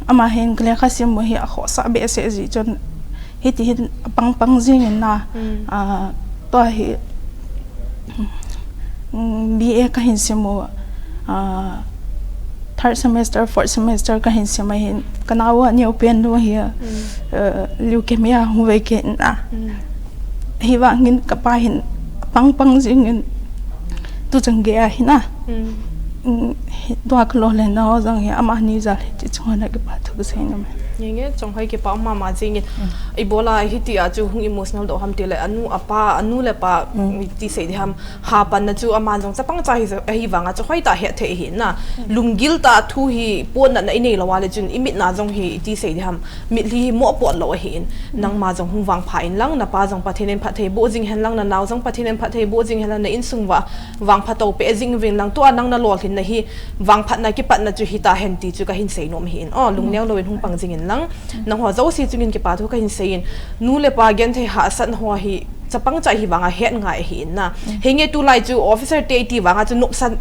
ama hin kalekha sim u hi akhohsah behseh jeh chun hiti hin apang pang jing in na. Ah, tua hi, mm, B A kahin sim u, ah, third semester, fourth semester kahin sim a hin, kanao u aneopen nu hi, eh, leukemia hung vei kit in na. Hivang hin kapa hin apang pang jing in tuchan gei a hin na. Tua kalolhinna ho jong hi amani jal hi ti chunga kipa thu kasei nom e. Nge nge, chonghoi kipa um mama jing in. Ibola hiti a chu hung emotional doh ham tile, anu apa, anu le pa, iti sei di ham, ha panna chu aman jong chapang cha hi, ahivanga chu hoitah a het thei ahi na. Lunggil tah thu hi potna na inei lou a le chun imitna jong hi iti sei di ham, mitlhi hi moh pot lou ahin. Nangma jong hung vangpha in lang, napa jong Pathen in phatthei boh jing hen lang, nanao jong Pathen in phatthei boh jing hen lang, na insung uva vangpha tou peh jing uvin lang, tua nang nalolhinna hi vangphatna kipatna chu hita hen ti chu kahin sei nom ahin. O, lungneo louvin hung pang jing in lang, nangho jouse chungin kipa thu kahin sei in, nu le pa genthei hahsatna ho hi chapang cha hivanga het ngai ahin na. Henge tulai chu officer te iti vanga chu nopsah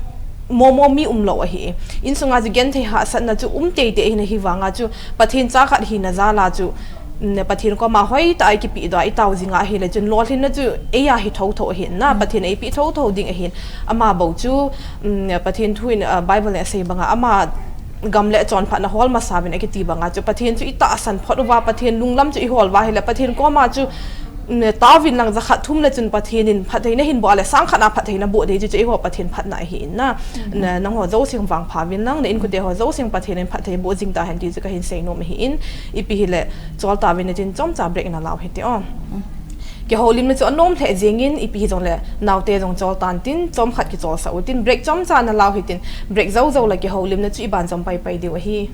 momo mi umlou ahi. Insunga chu genthei hahsatna chu um teitei ahin, ahivanga chu Pathen cha khat hina jal a chu, mm, Pathen koma hoitah a ikipehdoh a itao jing a ahile chun lolhinna chu eia hi thotho ahin na, Pathen in eipeh thotho ding ahin. Ama bou chu, mm, Pathen thu in, ah, Bible in asei banga ama gam le chonphatna hol masa uvin akiti banga chu Pathen chu itahsan phot uva, Pathen lunglam chu ihol uva ahile Pathen koma chu, mm, taovin lang jakhat thum le chun Pathen in phatthei nahin boh a le sangkhat a phatthei naboh ding chu, chu eiho Pathen phatna ahin na. Na, nangho jouse vangpha uvin lang, na inkote ho jouse Pathen in phatthei boh jing tahen ti chu kahin sei nom ahin, ipi hile chol tauvin tin chomcha break nalau hite o. Kihoulimna chu anom lheh jeng in, ipi hijongle naote jong chol tan tin, chomkhat kicholsah utin, break chomcha nalau hitin, break jou jou le kihoulimna chu iban jom paipai diu ahi.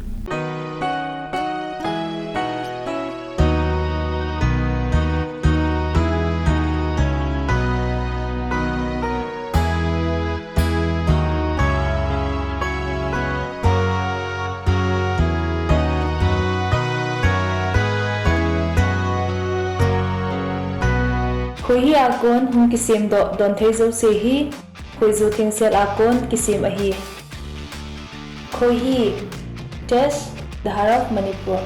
Khoihi a kon hung kisemdoh donthei jouse hi khoiju thengsel a kon kisem ahi. Khoihi, Tesh, The Heart of Manipur.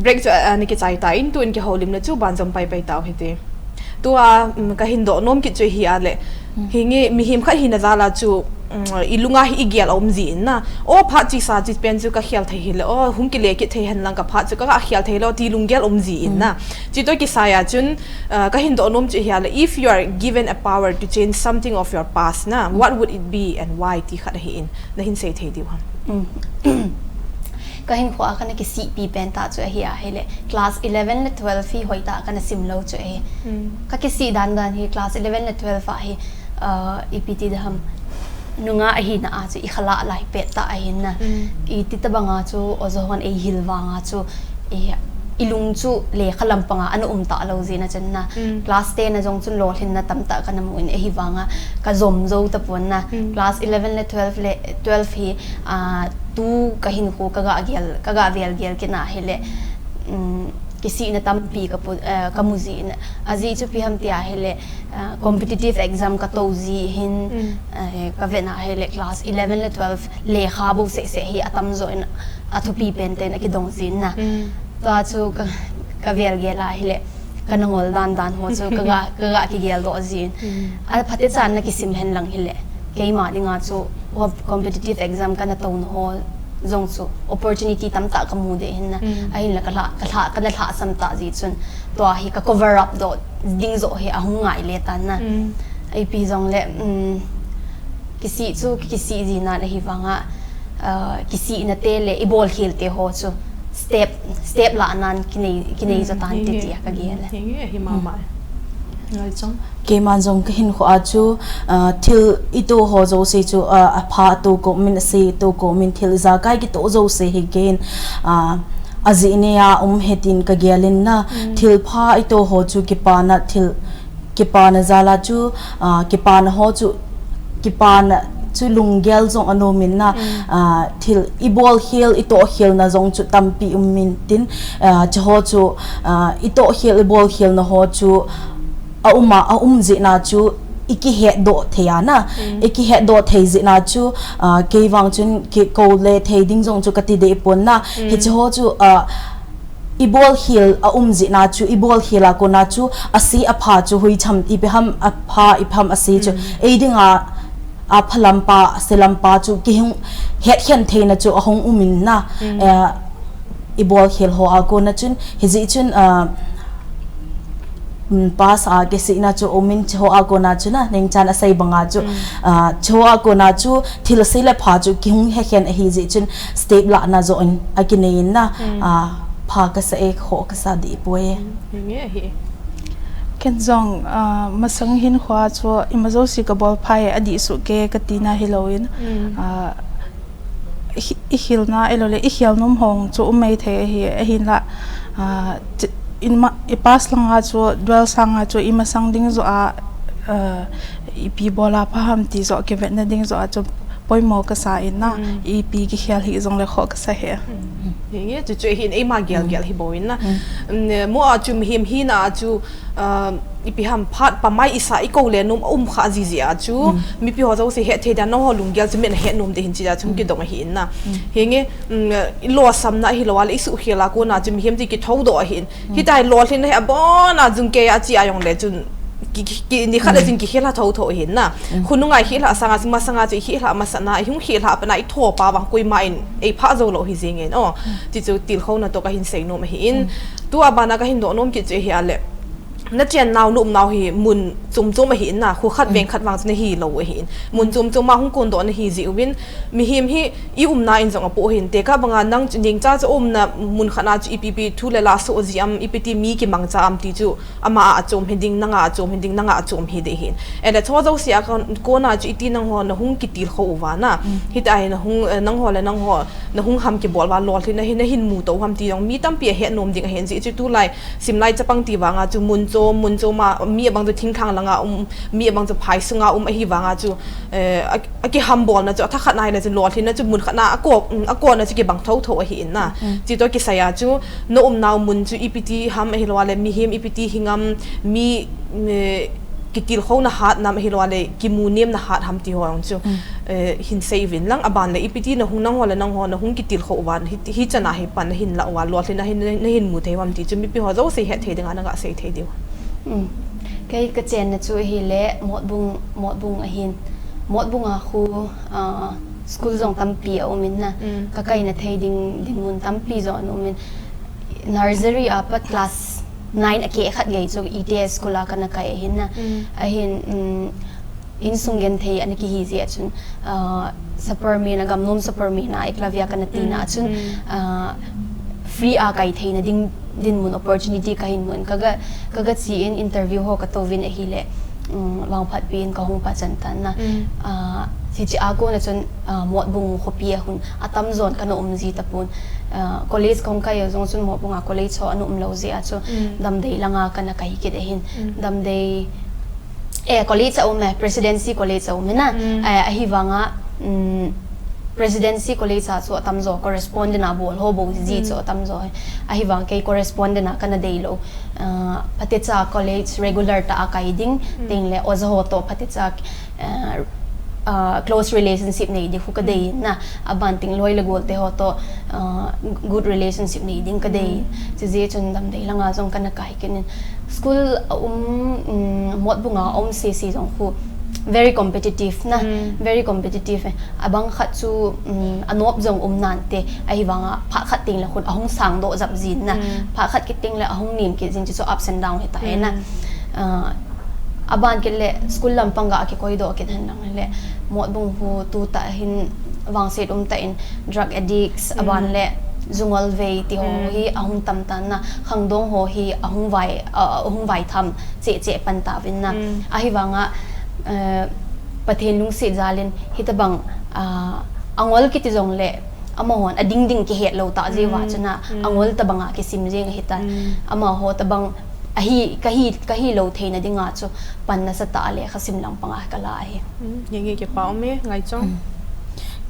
Break chu, ah, na kichai ta in, tu in kihoulim na chu banjom pai pai tau hite. Tua, um, ka hin doh nom kit chu hi a le. Hi nge mihem khat hina jal a chu, um, i lunga hi i gel um ji in na. O phat chi sa chi pen chu ka khel thei hi le. O hung kile kit thei hen lang ka phat chu ka, ka khel thei lo ti lunggel um ji in na. Chi to kisai a chun, ah, ka hin doh nom chu hi a le. If you are given a power to change something of your past na, what would it be and why ti khat ahi in. Na hin sei thei diu ham. Ka hinkho a kana kisihpi pen ta chu ahi a, hile class eleven le twelve hi hoitah kana sim lou chu ahi. Ka kisih dan dan hi class eleven le twelve a hi, ah, ipi ti ding ham, nungah ahina a chu i khalah lai pet tah ahin na. I ti tabang a chu oja hon ei hil vang a chu i, i lung chu lekha lampang a ana um talou jin a chun na. Class ten a jong chun lolhinna tamtah kana mu in, ahivang a ka jom jou tapon na. Class eleven le twelve le, twelve hi, ah, tu ka hinkho ka ga gel, ka ga vel gel kit na hile, um, kisihna tampi ka pu, eh, ka mu jin. Ajeh chu ipi ham tia hile, ah, competitive exam ka tou ji hin, eh, ka vet na hile class eleven le twelve lekha bou seh seh hi atam jo in athupi pen ten akidong jin na. Tua chu ka, ka vel gel a hile, kana ngol dan dan ho chu ka ga, ka ga kigel doh jin. A phatechan na kisim hen lang hile, keima dinga chu competitive exam kana tou na ho jong chu opportunity tamtah ka mu de hin na. Ahin la ka lha, ka lha, kana lhasam ta ji chun tua hi ka cover up doh ding jo hi ahung ngai le tan na. Ipi jong le, um, kisih chu kisih ji nan ahivang a, ah, kisihna te le i bolkhel te ho chu step, step la nan kinei, kinei jo tan ti ti a ka gel e. Hi nge, hi mama. Ngai chang. Keiman jong ka hinkho a chu, ah, thil i to ho jouse chu, ah, apha to ko min, ase to ko min, thil ijakai kito jouse hi ken, ah, ajeh nei a um he tin ka gel in na. Thil pha i to ho chu kipana, thil kipana jal a chu, ah, kipana ho chu, kipana chu lunggel jong anom in na. Ah, thil i bolkhel, i tohkhel na jong chu tampi um in tin, ah, chu ho chu, ah, i tohkhel, i bolkhel na ho chu, a um a, a um jeh na chu i kihet doh thei a na. I kihet doh thei jeh na chu, ah, kei vang chun kiko le thei ding jong chu ka ti deh pon na. Hiche ho chu, ah, i bolkhel a um jeh na chu, i bolkhel a kon a chu, ase apha chu hui cham, ipi ham apha, ipi ham ase chu. Ei ding a, apha lampa, ase lampa chu kihung het khen thei na chu ahung um in na. Eh, i bolkhel ho a kon a chun, hijeh chun, ah, um, past a kisihna chu um in, chu ho a kon a chu na, ningchan asei bang a chu, ah, chu ho a kon a chu, thil ase le pha chu kihung het khen ahi jeh chun, step la na jo in akinei in na, ah, pha kasa e, kho kasa deh poi e. Hi nge hi. Ken jong, ah, masang hinkho a chu, ima jouse ka bol pha e, adih suh kei ka ti na hilou in, ah, i, i khel na, ahilou le, i khel nom ho chu um mai thei ahi, ahin la, ah, chi, in ma, i past lang a chu, dual sang a chu, i masang ding jo a, ah, ipi bol a pha ham ti jo, kivet na ding jo a chu, poimo kasa in na, ipi kikhel hi jong le kho kasa he. Hi nge, chu chu hin eima gel gel hi bou in na. Um, mo a chu mihem hina a chu, ah, ipi ham phat pamai isa i ko le nom a um kha ji jeh a chu, mipi ho jouse het thei dan nangho lunggel chu min het nom ding hin chi a chu kidong ahi in na. Hi nge, um, i losam na hilou a le i suhkhel a kon a chu mihem ti kitho doh ahi in. Hitia hi lolhin na hi abon a jung kei a chi a jong le chun ki, ki, ki, ni khat le chun kikhel a tho tho ahi in na. Khonung a i khel a sang a, masang a chu i khel a masa na, i hung khel a pat na i tho pa vang koima in ei pha jou lou hi jeng in. O, ti chu tilkhou na to ka hin sei nom ahi in. Tua bana ka hin doh nom kit chu hi a le. Na chen nau, na um nau hi mun chom chom ahi in na, kho khat veng khat vang chu na hi lou ahi in. Mun chom chom a hung kon doh na hi jeh uvin, mihem hi i umna in jong apoh ahi in, tekah bang a nang chu ningcha chu umna mun khat na chu ipi pi thu le la soh ji am, ipi ti mi kimangcha am ti chu ama a achom hi ding, nang a achom hi ding, nang a achom hi ding ahi in. Ahile chu jouse a kon, kon a chu iti nangho na hung kitilkhou uva na. Hitia hi na hung, eh, nangho le nangho, na hung ham kibol uva lolhin na hi na hin mu to ham ti jong mi tampi a het nom ding ahi in jeh chu tulai Simlai chapang ti vang a chu mun chom, mun chom a, mi abang chu thinglhang lang a um, mi abang chu phai sung a um ahi vang a chu, eh, a, akihambol na chu, athakhat na hi na chu lolhin na chu mun khat na a ko, um, a ko na chu kibang tho tho ahi in na. Chi to kisai a chu, na um nau mun chu ipi ti ham ahilou a le, mihem ipi ti hi ngam, mi, eh, kitilkhouna hat nam ahilouleh kimunemna hat ham ti ho jong chu, eh, hin sei uvin lang, aban le ipi ti nahung nangho le nangho nahung kitilkhou uva hi, hichan a hi pan nahin lah uva, lolhinna hin, nahin mu thei uvam ti chu mipi ho jouse hetthei dinga naga sei thei diu. Kei kachenna chu ahile Motbung, Motbung ahin, Motbung a khu, ah, school jong tampi aumin na, kakaina thei ding, dinmun tampi jong aumin, nursery a pat class nine akeh khat gei chu E T S school a kana kai ahin na. Ahin, insung genthei ana kihi jeh a chun, ah, Sapermeina, Gamnom Sapermeina, Eklavya kana tina a chun, ah, free a kai theina ding, dinmun opportunity kahin mun, kaga, kaga che in interview ho katouvin ahile, vangphatpi in kahung pachan tan na. Ah, hiche a kona chun, ah, Motbung khopi a hun atamjon kana um ji tapon. Ah, college kahung kai jong chun Motbung a college ho ana umlou jeh a chu, Damdei langa kana kai kit ahin. Damdei, eh, college a um e, Presidency College a um e na. Eh, ahivanga, Presidency College a chu atamjo correspondent a bol ho bou ji chu atamjo. Ahivang kei correspondent a kana deilou. Ah, phatecha college regular tah a kai ding, tengle oja ho toh phatecha, ah, close relationship nei ding khu kadei na, aban teng loi le gol te ho toh, ah, good relationship nei ding kadei. Chujeh chun Damdei langa jong kana kai kit in. School a um, Motbung a um sese jong khu very competitive na, very competitive e. Abang khat chu, anop jong um nante, ahivanga phat khat tengle khun ahung sangdoh jap jin na. Phat khat kit tengle ahung nem kit jin, chu chu ups and down hita e na. Aban kit le school lampang ga kikoidoh kit hen lang le, Motbung khu tutah hin vangset umtah in drug addicts, aban le jungol vei ti ho hi ahung tam tan na, khangdong ho hi ahung vai, ahung vaitham cheh cheh pan tauvin na. Ahivanga, Pathen lungset jal in hitabang, angol kiti jongle, amahon ading ding kihet lou tah jeh uva chun na, angol tabanga kisim jeng ahitan. Amaho tabang ahi, kahi, kahilou theina dinga chu pan nasatah a lekhasim lampanga kala ahi. Nge nge kipa ume, Ngaichong.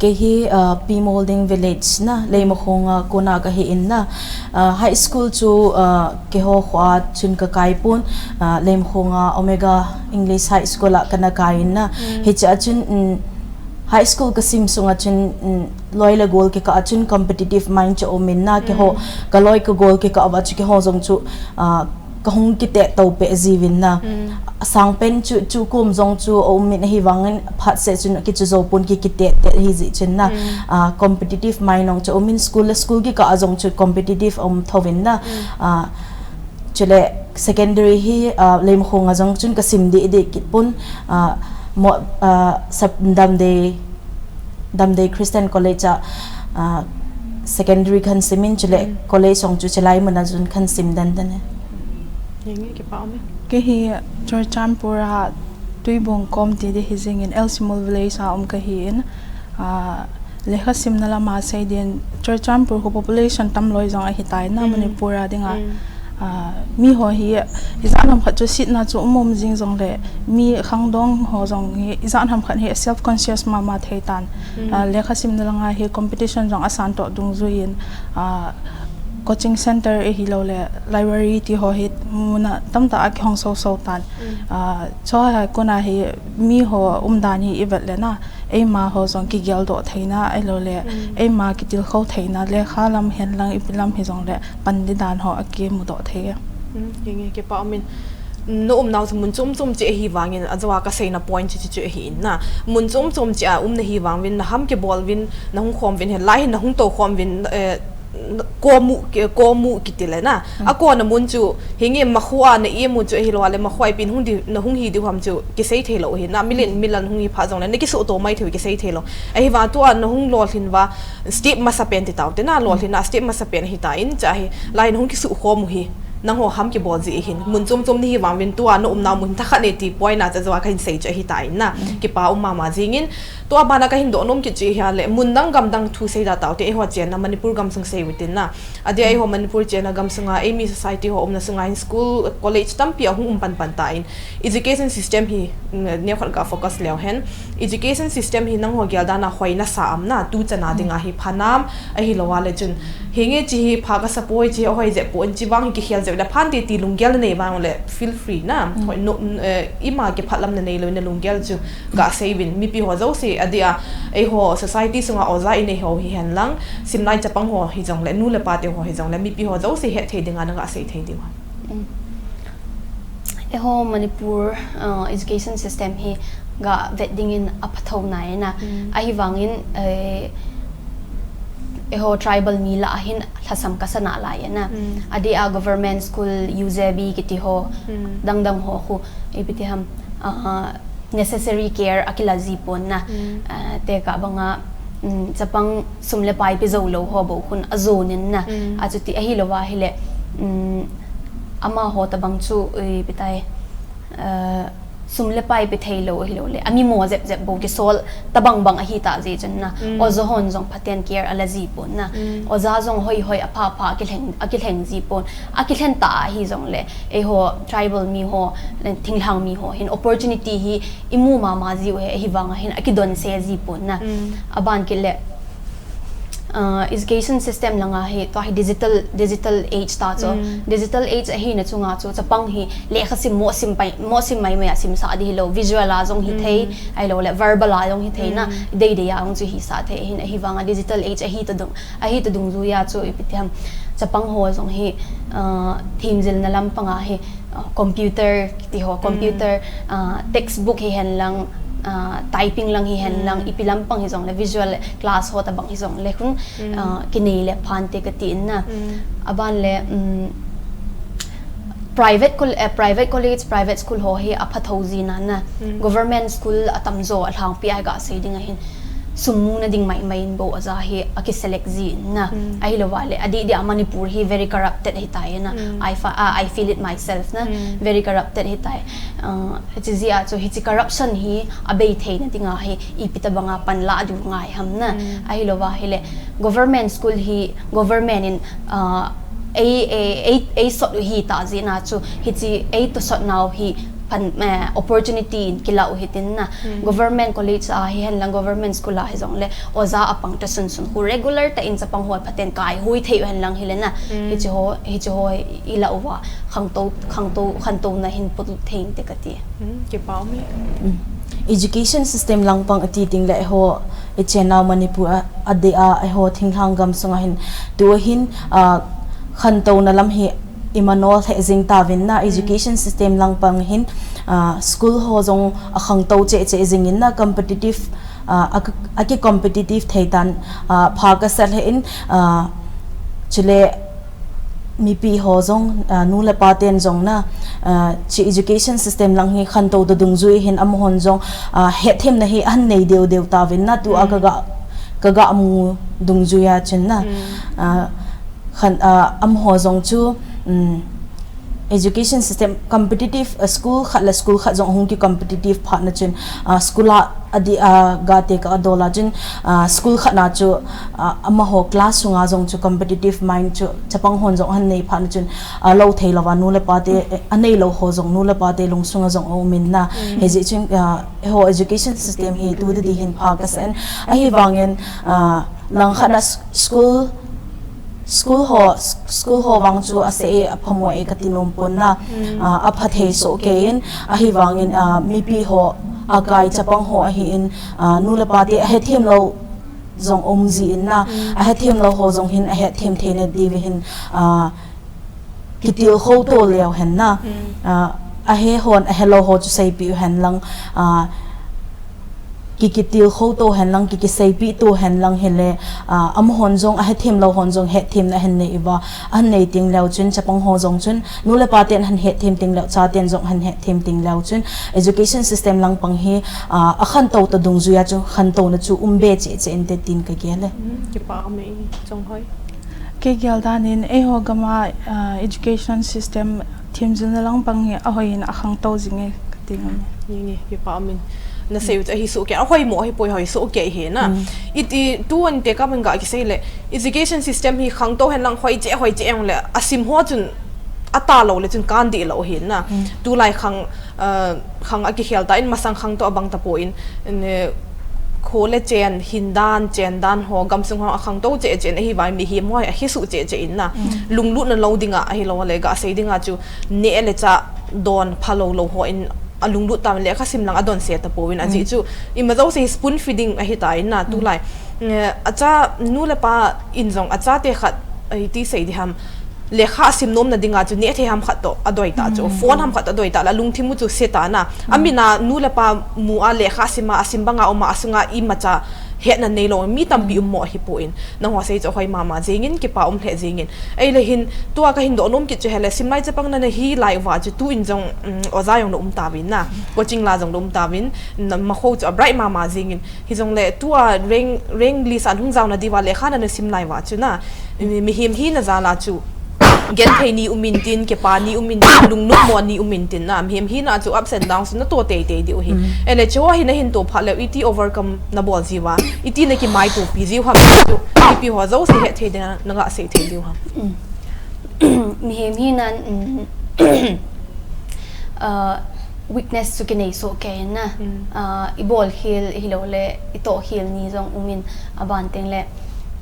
Kei hi, ah, P Molding Village na, Leimakhong a kona kahi in na. Ah, high school chu, ah, keiho khoa chun kakai pon, ah, Leimakhong a Omega English High School a kana kai in na. Hiche a chun, high school kasim sunga chun, loi le gol kikah a chun competitive mind chu aumin na, keiho kaloi kagol kikah uva chu keiho jong chu, ah, kahung kitet to peh jiuvin na. Sangpen chu, chu kum jong chu aumin, ahivangin phatseh chun kichu jou pon, ki, kitet tet ahi jeh chun na. Ah, competitive mind jong chu aumin, school le school kikah a jong chu competitive aum thouvin na. Ah, chule secondary hi, ah, Leimakhong a jong chun kasim deh deh kit pon, ah, Damdei Damdei Christian College a, ah, secondary kahin sim in, chule college jong chu chulai mun a chun kahin sim den den e. Kei hi Churachandpur a Tuibong kom ti ding hi jeng in, L Simol village a um kahi in, ah, lekhasimna lama sei ding, Churachandpur khu population tamloi jong ahitai na, Manipur a dinga. Ah, miho hi ijat ham khat chu setna chu um um jing jongle, mi khangdong ho jong hi ijat ham khat hi self conscious mama thei tan. Ah, lekhasimna langa hi competition jong asan toh dungjuiyin, ah, coaching center ahiloule library ti ho hi mun a tamtah a kihong soso tan. Ah, chua kona hi miho umdan hi ivet le na, eima ho jong kigeldoh theina ahiloule, eima kitilkhou theina, lekha lam hen lang ipi lam hijongle pan ding dan ho akimudoh thei e. Kipa umin, na umnau chu mun chom chom cheh ahivangin, ajeh a kaseina point chu chu ahi in na. Mun chom chom cheh a um nahi vanguvin, naham kibol uvin, nahung khom uvin, hilai hin nahung toukhom uvin, eh, kom u, kom u kiti le na. Akona mun chu, hinge makhoa na im u chu ahiloule, makhoa ipi nahung hi diu ham chu kisei theilou ahi na. Milen milan hung hi phat jongle nakisuhto mai thei u kisei theilou. Ahivang tua nahung lolhin uva step masapen ti taute na, lolhinna step masapen ahitan, chua hilai nahung kisuhkhom u hi nangho ham kibol jeh ahin, mun chom chom nahi vanguvin tua na umnau mun thakhat nei ti point a chu ajeh a kahin sei chu ahitan na. Kipa um mama jingin, tua bana kahin doh nom kit chu ahile, mun dang gam dang thu seida taute, eiho chenna Manipur gamsung sei utin na. Adeh a eiho Manipur chenna gamsunga eimi society ho umna sunga hin school, college tampi ahung um pan pan tan, education system hi neokhat ga focus leu hen. Education system hi nangho geldan a hoina sa am na, tuchan a dinga hi phanam, ahiloule chun hinge hiche hi pha kasapoi, hiche hi ahoi jeh poi, hiche vang hi kikhel le phan titi lunggel nanei vang le feel free na. Hoi no, eh, ima kiphatlam nanei lou na lunggel chu kasei uvin mipi ho jouse adia, eiho society sunga oja inei ho hihen lang, simlai chapang ho hijong le nu le pa te ho hijong le mipi ho jouse hetthei dinga nagasei thei diu ham? Eiho Manipur, uh, education system hi gavet dingin aphatho nai na. Ahivangin, eh, eiho tribal mi lah a hin lhasam kasa nalai na. Adia government school, U J B kiti ho, dangdang ho khu, ipi ti ham, uh, necessary care akila ji pon na. Ah, tekah banga, um, chapang sum le pai pe jou lou ho bou khun ajonin na. Achuti ahilou va hile, um, amaho tabang chu, eh, ipi tai, eh, sum le pai pe thei lou ahilou le, amimo jep jep bou kisol tabang bang ahita jeh chun na. Oja hon jong phaten care ala ji pon na. Oja jong hoi hoi apha pha akilheng, akilheng ji pon. Akilhen ta ahi jong le, eiho tribal mi ho, thinglhang mi ho hin opportunity hi imu mama ji u ahi, ahivang a hin akidonse ji pon na. Aban kit le, uh, education system langa hi, tua hi digital, digital age ta chu. Digital age ahina chunga chu, chapang hi lekha sim, mo sim pai, mo sim mai mai a simsah di hilou, visual a jong hithei, ahilou le verbal a jong hithei na, dei dei a jong chu hisah thei, hin ahivang a digital age ahi ta dung, ahi ta dungjuia chu ipi ti ham, chapang ho jong hi, uh, themjilna lampanga hi, uh, computer kiti ho, computer, uh, textbook hihen lang, uh, typing lang hihen lang, ipi lampang hijong le, visual class ho tabang hijong le khun, uh, kinei le phante kati in na. Aban le, um, private col-, eh, private college, private school ho hi aphatho ji na na. Government school atamjo alhangpi a gasei ding ahin, sum muna ding mai mai in bou oja hi akiselect ji in na. Ahilou va le, adih dih a Manipur hi very corrupted hitai na. I fa-, ah, I feel it myself na. Very corrupted hitai. Ah, hiche jeh a chu hiche corruption hi abei theina dinga hi ipi tabanga panla diu ngai ham na. Ahilou va hile, government school hi government in, ah, ei, ei, ei, eisot u hita jeh na chu, hiche eitosot nau hi pan, eh, opportunity in kila u hitin na. Government college a hihen lang, government school a hijong le, oja apang ta sunsun khu regular tah in chapang ho phaten kaihui thei u hen lang hile na. Hiche ho, hiche ho ila uva khangtou, khangtou, khantouna hin polut thei inte kati. Kipa um e. Education system langpang ati ding le eiho, ichenau Manipur a, adeh a eiho thinglhang gam sunga hin, tua hin, ah, khantouna lam hi imanol he jing tauvin na. Education system langpang hin, ah, school ho jong akhangtou cheh cheh jing in na, competitive, ah, a, aki competitive thei tan, ah, pha kasa le in, ah, chule mipi ho jong, ah, nu le pa ten jong na, ah, hiche education system lang hi khantou ta dungjui hin amahon jong, ah, hetthemna hi ahin nei deu deu tauvin na, tua kaga, kaga mu dungjuia chun na. Ah, khan, ah, amaho jong chu, um, education system competitive, ah, school khat le school khat jong hung ki competitive phat na chun, ah, school a adih a gate ka adol a chun, ah, school khat na chu, ah, amaho class sunga jong chu competitive mind chu chapang hon jong ahin nei phat na chun, ah, lou thei louva nu le pa te, eh, anei lou ho jong nu le pa te lungsunga jong aum in na. Hijeh chun, ah, eiho education system hi tu didi hin pha kasa in. Ahivangin, ah, langkhat na s-, school, school ho, s-, school ho vang chu ase e, apha mo e kati nom pon na. Ah, apha thei soh kei in, ahivangin, ah, mipi ho, akai chapang ho ahi in, ah, nu le pa te ahethem lou jong um ji in na, ahethem lou ho jong hin ahethem thei na diu hin, ah, kitilkhou to leu hen na, ah, ahe hon ahe lou ho chu seipeh u hen lang, ah, ki, kitilkhou to hen lang, ki, kiseipeh to hen lang hile, ah, amahon jong, ahethem lou hon jong, hetthemna ahin nei uva, ahin nei teng leu chun, chapang ho jong chun, nu le pa ten ahin hethem teng leu, chaten jong ahin hethem teng leu chun, education system langpang hi, ah, akhantou ta dungjuia chu, khantouna chu um be cheh cheh inte tin kagel e. Kipa um e, Chonghoi. Kei gel dan in, eiho gam a, ah, education system themjilna langpang hi ahoi in akhangtou jing e kati ngam e. Nge, nge, kipa um in. Nasei u chu ahi soh kei, ahoi mo, ahipoi hoi soh kei hi na. Iti, tu an te ka ban ga kisei le, education system hi khangtou hen lang hoi cheh, hoi cheh jong le, asim ho chun, ata lou le chun kan dih lou hi na. Tulai khang, ah, khang akikhel ta in masang khangtou abang tapon, in, eh, Kho le chen, hin dan, chen dan ho, gamsung ho akhangtou cheh cheh in ahivangin mihem ho hi akisuh cheh cheh in na. Lunglutna lou dinga, ahilou le gasei dinga chu neh le chah don phalou lou hon alunglut tauvin lekha sim lang adonse tapouvin ajeh chu ima jouse hi spoon feeding ahitan na tulai. Eh, acha nu le pa in jong achate khat, eh, iti sei diham, lekha asim nomna dinga chu neh thei ham khat toh adoi ta chu, phone ham khat adoi ta le alungthim u chu se ta na. Amin a nu le pa mu a lekha asim a, asim banga um a, asunga imacha hetna neilou mi tampi um mo ahipon. Nangho sei chu ahoi mama jengin, kipa um lheh jengin. Ahile hin, tua kahin doh nom kit chu hile, simlai chapang nana hi lai uva chu tuin jong, um, oja jong na um tauvin na, coaching la jong na um tauvin, na, makho chu a bright mama jengin. Hijongle tua rank, rank list a hung jaona diuva lekha nana sim lai uva chu na, mi, mihem hina jal a chu genthei ni um intin, kipa ni um intin, lungnopmo ni um intin na, mihem hina chu ups and downs natoh teitei diu ahi. Ahile chuho hi nahin toh phat leh iti overcome nabol jiuva, iti nakimaitopi jiu ham chu, mipi ho jouse hethei dinga naga sei thei diu ham. Mihem hina, um, uh, weakness chu kinei soh kei na. Uh, ibol khel hilou le itoh khel ni jong um in, aban teng le,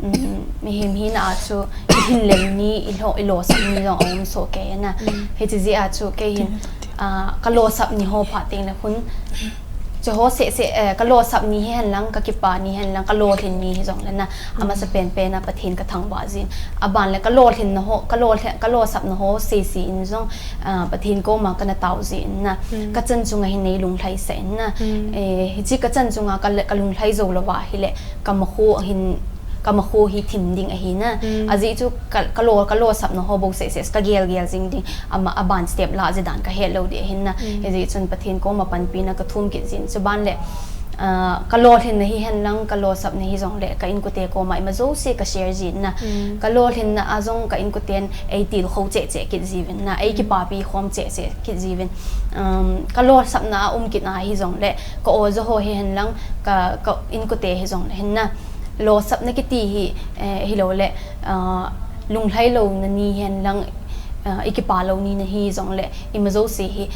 um, mihem hina a chu ihin lem ni, ilo, ilosap ni jong aum soh kei na. Hiche jeh a chu kei hin, uh, kalosap ni ho phat teng le khun, chuho seh seh, eh, kalosap ni hihen lang, kakipa ni hihen lang, kalolhin ni hijongle na, amasa penpen a Pathen kathangvah jin. Aban le kalolhin na ho, kalolhin, kalosapna ho seh seh in jong, ah, Pathen koma kana tao jin na. Kachan chunga hin nei lunglhai sah in na. Eh, hiche kachan chunga ka, kalunglhai jou louva hile, kamakho hin, kamakho hi thim ding ahi na. Ajeh chu ka, kalo, kalosapna ho bou seh seh, kagel gel jing ding. Ama, aban step la ji dan kahet lou ding ahin na. Hijeh chun Pathen koma panpina kathum kit jin. Chuban le, ah, kalolhinna hihen lang, kalosapna hijongle, ka inkote koma ima jouse kashare jin na. Kalolhinna a jong ka inkoten eitilkhou cheh cheh kit jiuvin na. Eikipapi khom cheh cheh kit jiuvin. Um, kalosapna a um kit na hijongle, ka oja ho hihen lang, ka, ka inkote hijongle hin na. Losapna kiti hi, eh, hilou le, ah, lunglhai louna ni hihen lang, ah, ikipa lou ni nahi jongle, ima jouse hi,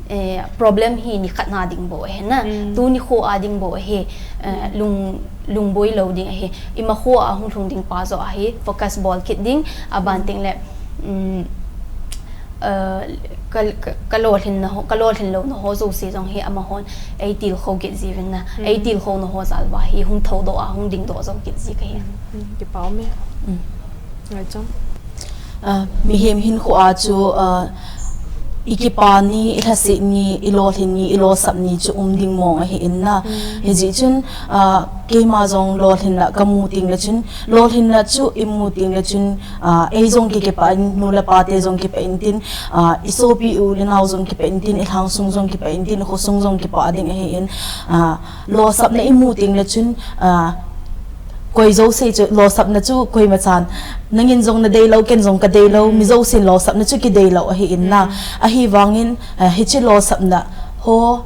eh, problem hi nikhat na ding bou ahi na, tuni kho a ding bou ahi, eh, lung, lungboi lou ding ahi, ima kho a hung lhung ding pa joh ahi, focus bol kit ding, aban teng le, um, eh, ka, ka, kalolhinna ho, kalolhin louna ho jouse jong hi amahon eitilkhou kit jiuvin na, eitilkhouna ho jal uva hi hung thoudoh a, hung dingdoh jou kit ji kahi. Kipa um e. Ngai chang. Ah, mihem hinkho a chu, ah, ikipa ni, ilhaset ni, ilolhin ni, ilosap ni chu um ding mong ahi in na. Hijeh chun, ah, keima jong lolhinna kamu teng le chun, lolhinna chu imu teng le chun, ah, ei jong ki, kipah in, nu le pa te jong kipah in tin, ah, isopi u le nao jong kipah in tin, ilhangsung jong kipah in tin, khosung jong kipah ding ahi in, ah, losapna imu teng le chun, ah, koi jouse chu, losapna chu koima chan, nangin jong nadei lou, ken jong kadei lou, mi jousen losapna chu kidei lou ahi in na. Ahivangin, ah, hiche losapna ho,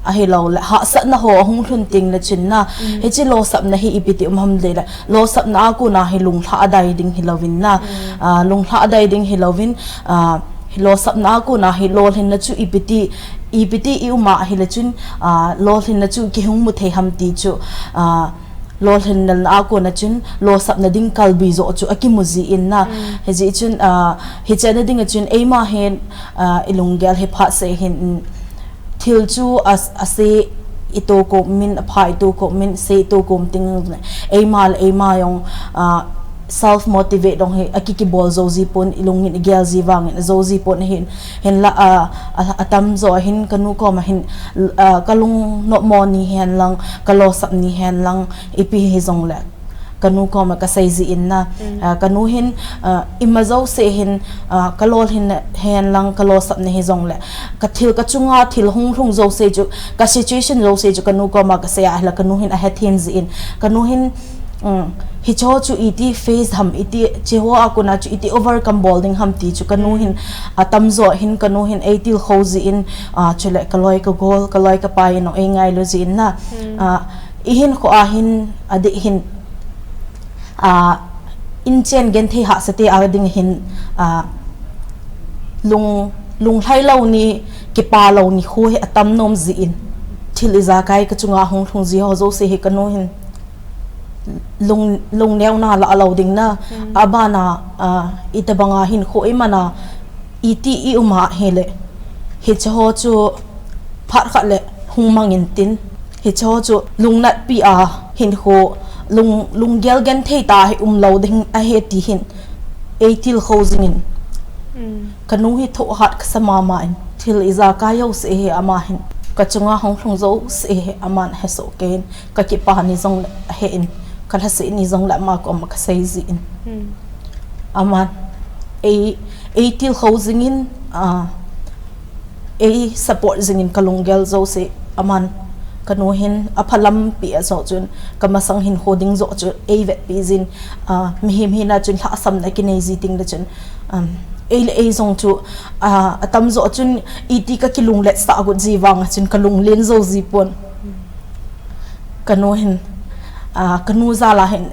ahilou le, hahsatna ho ahung lhun teng le chun na. Hiche losapna hi ipi ti um ham le le, losapna a kona hi lunglhah adai ding hilouvin na. Ah, lunglhah adai ding hilouvin, ah, losapna a kona hi lolhinna chu ipi ti, ipi ti i um a hile chun, ah, lolhinna chu kihung mu thei ham ti chu, ah, lolhinna a kona chun losapna ding kalbi joh chu akimu ji in na. Hijeh chun, ah, hiche na ding a chun eima hin, ah, ilunggel hi phat seh hin, thil chu a, ase ito kop min, apha ito kop min, se ito kop ting, eima le eima jong, ah, self motivate jong hi akikibol jou ji pon, ilungin igel ji vangin ajou ji pon ahin, hinla, ah, a, atamjo ahin kanu koma hin, ah, kalungnopmo ni hen lang, kalosap ni hen lang, ipi hijongle kanu koma kasei ji in na. Ah, kanu hin, ah, ima jouse hin, ah, kalolhin hen lang, kalosapna hijongle, kathil, kachunga thil hung lhung jouse chu, ka situation jouse chu kanu koma kasei a hile kanu hin ahethem ji in, kanu hin, um, hicheho chu iti face ham, iti, cheho a kona chu iti overcome bol ding ham ti chu kanu hin, atamjo hin kanu hin eitilkhou ji in, ah, chule kaloi kagol, kaloi kapai in jong eingailu ji in na. Ah, ihinkho a hin, adeh hin, ah, inchen genthei hahsate a ding hin, ah, lung, lunglhai lou ni, kipa lou ni kho hi atam nom ji in. thil ijakai kachunga hung lhung ji ho jouse hi kanu hin lung, lungneuna la lo ding na, abana, ah, itobanga hinkho imana, iti i um a hile, hiche ho chu phat khat le hung mang intin, hiche ho chu lungnatpi a hinkho, lung, lunggel genthei ta hi um lo ding ahi ti hin, ei tilkhou jingin. Kanu hi thohhat kasa mama in, thil ijakai jouse hi ama hin, kachunga hung lhung jouse hi aman hesoh kei in, kakipa ni jongle ahe in, kalhase ni jongle ama koma kasei jin. Aman ei, ei tilkhou jingin, ah, ei support jingin kalunggel jouse aman, kanu hin apha lampi a joh chun, kamasang hinkho ding joh chu ei vetpi jin, ah, mihem hina chun lhahsamna kinei ji tengle chun, um, ei le ei jong chu, ah, atamjo chun iti kakilungletsah got ji vang a chun kalunglen jou ji pon. Kanu hin, ah, kanu jal a hin,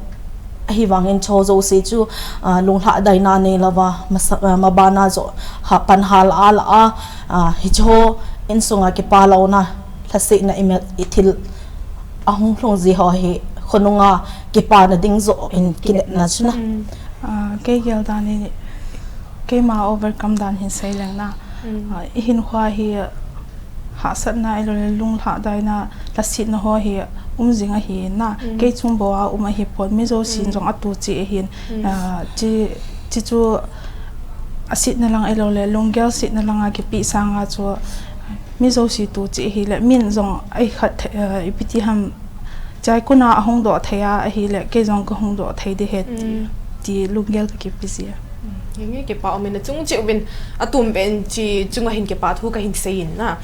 ahivangin hiche jouse chu, ah, lunglhadaina nei louva, masa, ah, mabana joh, ha, pan hal a la a, ah, hiche insunga kipalouna, lhasetna imelma ithil ahung lhung ji ho hi, khonunga kipana ding joh in kinepna chu na. Ah, kei gel dan hi, keima overcome dan hin sei leng na. Ah, i hinkho hi, hahsatna ahilouleh lunglhadaina, lhasetna ho hi um jing ahi na. Kei chung bou a um ahipon, mi jousen jong atu cheh ahin, ah, chi, chi chu asetna lang ahilouleh lunggel setna langa kipe sanga chu mi jouse tu cheh ahile, min jong ei khat, ah, ipi ti ham, chai kuna ahung doh thei a ahile, kei jong kahung doh thei ding ahi ti, ti lunggel kakipe ji a. Hinge kipa umin, achung cheh uvin, atum pen chi chunga hin kipa thu kahin sei in na.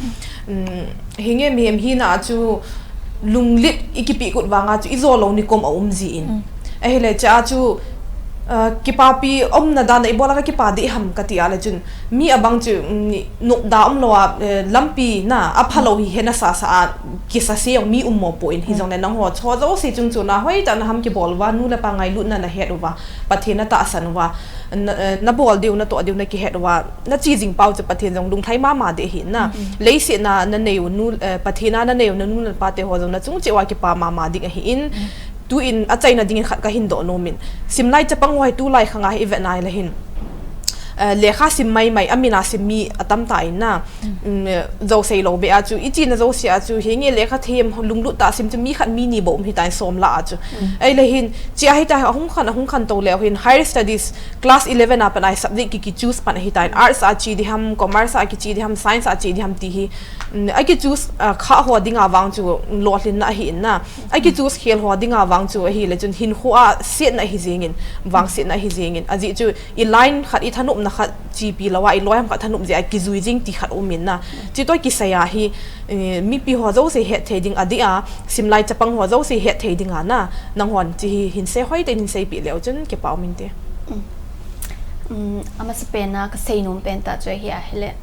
Hinge mihem hina chu lunglet i kipe got vanga chu i jo lou nikom aum jin. Ahile chea chu, ah, kipapi umna dan a ibol a kakipa ding ham kati a le chun, mi abang chu, um, nopda umlou a, eh, lampi na aphalou hi hena sasa a kisase jong mi um mo poi, hijongle nangho chu jouse chung chu na hoitah na ham kibol uva, nu le pa ngailutna nahet uva, Pathen natahsan uva, na, eh, nabol diu, natoh diu nakihet uva, nache jing pau chu Pathen jong lunglhai mama ding ahi na. Leiset a nanei u nu, eh, Pathen a nanei u nanu napa te ho jong nachung cheh uva kipa mama ding ahin. Tuin achaina dingin khat kahin doh nomin. Simlai chapang ho hi tulai khanga hi ivet na le hin, eh, lekha sim maimai, amin a sim mi atam tan na. Mm, eh, jou sei lou beh a chu, i china jouse a chu, hinge lekha them lunglut tah a sim chu mi khat mi ni bou um hitan som lah a chu. Ahile hin, chea hita ahung khan, ahung khantou leu hin, higher studies, class eleven a pat a hi subject ki, ki choose pan ahitan, arts a che ding ham, commerce a kiche ding ham, science a che ding ham ti hi, mm, aki choose, ah, kha ho dinga vang chu lolhinna ahi in na. Aki choose khel ho dinga vang chu ahile chun hinkho a setna ahi jengin, vangsetna ahi jengin. Ajeh chu i line khat, i thanopna khat chepi lou a, i loiham khat thanop jeh a kijui jing ti khat um in na. Chutoh kisai a hi, eh, mipi ho jouse hetthei ding adih a, simlai chapang ho jouse hetthei dinga na, nanghon chu hi hin sei hoitah in hin seipeh leu chun kipa um inte. Um, amasapen a kasei nom pen tah chu ahi ahile,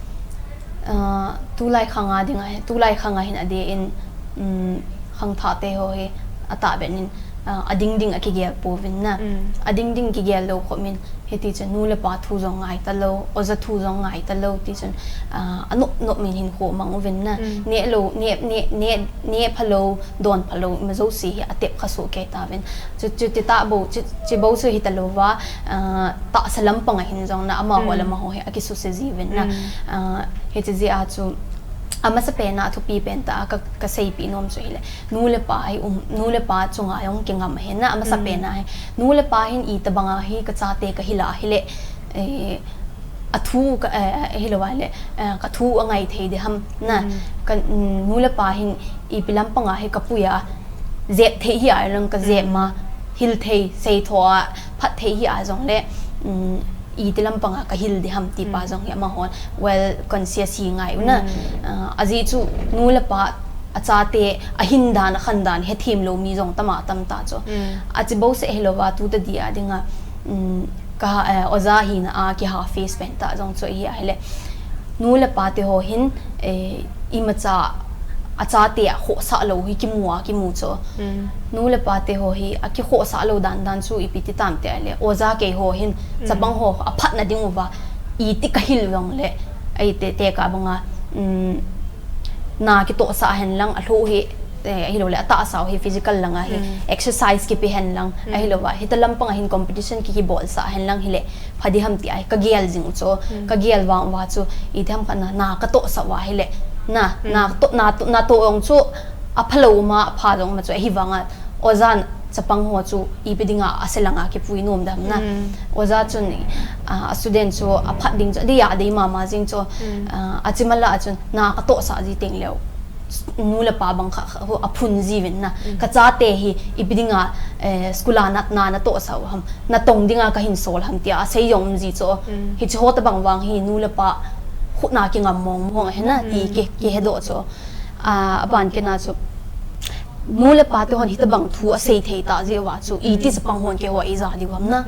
ah, tulai khanga dinga hi, tulai khanga hin adeh in, um, khangthah te ho hi atahbeh in, ah, ading ding akigel pouvin na. Ading ding kigel lou khop in, hiti chun nu le pa thu jong ngai talou, oja thu jong ngai talou, ti chun, ah, anop nop min hinkho mang uvin na. Neh lou, neh, neh, neh, neh phalou, don phalou, ima jouse hi atep kha soh kei tauvin. Chu, chuti tah bou, chu, chu bou chu hita louva, ah, tahsa lampang a hin jong na, amaho le amaho hi akisuse ji uvin na. Ah, hiti jeh a chu, amasapen a thupi pen tah a ka, kaseipeh nom chu hile, nu le pa hi um, nu le pa chunga jong kingam ahi na, amasapen a hi. Nu le pa hin itobanga hi kachate kahil a hile, eh, athu ka, eh, hilou a le, eh, kathu angai thei ding ham na. Ka, mm, nu le pa hin ipi lampanga hi kapui a, jep thei hi a lang kajep ma, hil thei, seitho a, phat thei hi a jongle, mm, iti lampanga kahil ding ham ti pa jong hi amahon well conscious hi ngai u na. Ah, ajeh chu nu le pa achate ahin dan, akhan dan hethem lou mi jong tama tam ta chu. Achi bouseh hilouva, tu tadi a dinga, um, ka, eh, oja hina a kiha face pen tah jong chu ahi ahile, nu le pa te ho hin, eh, imacha achate a khohsah lou hi kimu a, kimu chu. Nu le pa te ho hi akikhohsah lou dan dan chu ipi ti tam ti ahile, oja keiho hin chapang ho aphatna ding uva iti kahil jongle, ahi te, tekah banga, um, Na kitohsah hen lang, alhu hi, eh, ahilou le, atahsa u hi physical lang a hi, exercise kipe hen lang, ahilou va, hita lampang a hin competition ki, kibolsah hen lang hile, pha ding ham ti ahi, kagel jing u chu, kagel vang uva chu, iti ham khat na, na katohsah uva hile, na, na to, na to, na toh jong chu, aphalou ma, apha jong ma chu, ahivang a, oja chapang ho chu ipi dinga ase langa kipui nom dem na. Oja chun, ah, a student chu aphat ding chu, adei a dei mama jing chu, ah, achi mala chun na katohsah ji teng leu. Nu le pa bang kha, kha, ho aphun ji uvin na. Kachate hi ipi dinga, eh, school a na, na, natohsah u ham. Natong dinga kahin sol ham tia asei jong um ji chu. Hiche ho tabang vang hi nu le pa khut na kingam mong mong ahi na ti ki, kihedoh chu. Ah, aban kit na chu. Nu le pa te hon hitabang thu asei thei ta jeh uva chu, iti chapang hon keiho eija diu ham na.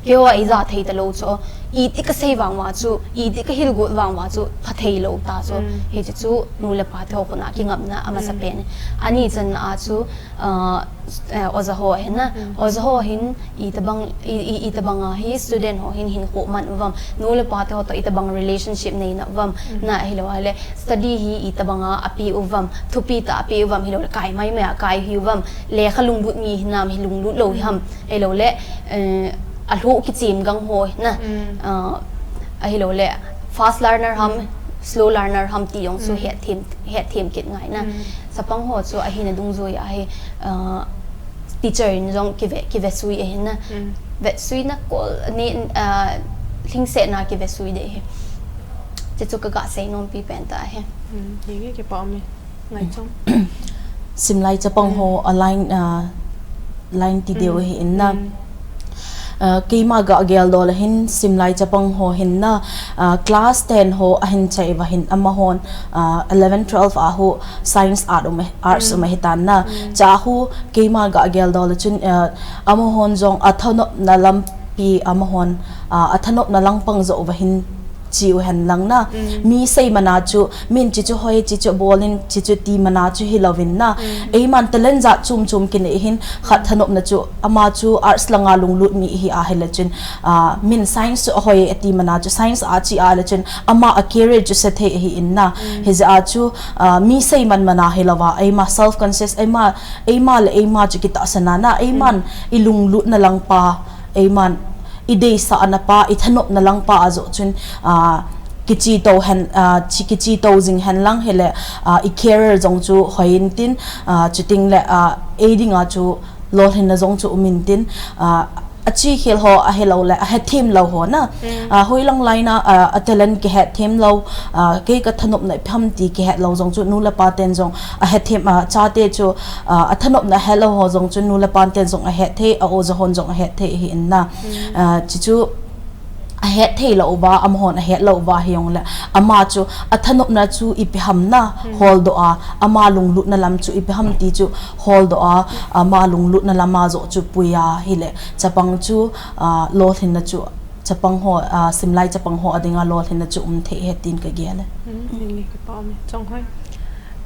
Keiho eija thei talou chu, iti kasei vang uva chu, iti kahil got vang uva chu, pha thei lou ta chu. Hiche chu nu le pa te ho khut na kingapna amasa pen. Ani chan a chu, ah, eh, oja ho hin na. Oja ho hin, Itabang, i, i, itabang a hi student ho hin hinkho man uvam, nu le pa te ho toh itabang relationship nei na uvam, na ahilou le study hi itabang a ape uvam, thupi tah a ape uvam, hilou le kai mai mai a kai hi uvam, lekha lunglut mi hinam hi lunglut lou hi ham, ahilou le, eh, alhu kichem gang ho na, ah, ahilou le fast learner ham, slow learner ham ti jong chu het them, het them kit ngai na. Chapang ho chu ahina dungjui a hi, ah, teacher in jong kive, kive sui ahin na. Vet sui na kol ni, ah, lhingset na kive sui ding ahi. Hiche chu kaga sei nompi pen ta ahi. Hinge kipa um e. Ngai chong. Simlai chapang ho a line, ah, line ti deu ahi in na. Ah, keima ga gel dol a hin simlai chapang ho hin na, ah, class ten ho ahin chai uva hin amahon, ah, eleven, twelve a hu science art um, arts um ahi tan na. Cha hu keima ga gel dol a chun, ah, amahon jong athanopna lampi amahon, ah, athanopna langpang jo uva hin chi u hen lang na. Mi sei mana chu, min chi chu hoi, chi chu bol in, chi chu ti mana chu hilou vin na. Eiman talent jat chom chom kinei hin, khat thanopna chu, ama chu arts langa lunglut mi hi ahile chun, ah, min science chu ahoi ati mana chu, science a chi ahile chun, ama a career chu se thei ahi in na. Hijeh a chu, ah, mi sei man mana hilou va, eima self conscious, eima, eima le eima chu kitahsan a na, eiman i lunglutna lang pa, eiman i deisahna pa, i thanopna lang pa a joh chun, ah, kichi to hen, ah, chi, kichi to jing hen lang hile, ah, i career jong chu hoi in tin, ah, chuting le, ah, ei dinga chu lolhinna jong chu um in tin, ah, achi khel ho ahilou le, ahet them lou ho na. Ah, hoilang line a, ah, a talent kihet them lou, ah, kei ka thanopna ipi ham ti kihet lou jong chu nu le pa ten jong ahet them, ah, chate chu, ah, athanopna ahet lou ho jong chu nu le pa ten jong ahet thei, a oja hon jong ahet thei ahi in na. Ah, chi chu ahet thei lou uva, amahon ahet lou uva hi jong le, ama chu athanopna chu ipi ham na, holdoh a, ama lunglutna lam chu ipi ham ti chu holdoh a, ama lunglutna lam a joh chu pui a hile, chapang chu, ah, lolhinna chu, chapang ho, ah, simlai chapang ho a dinga lolhinna chu um thei ahi tin ka gel e. Hinge kipa um e. Chonghoi.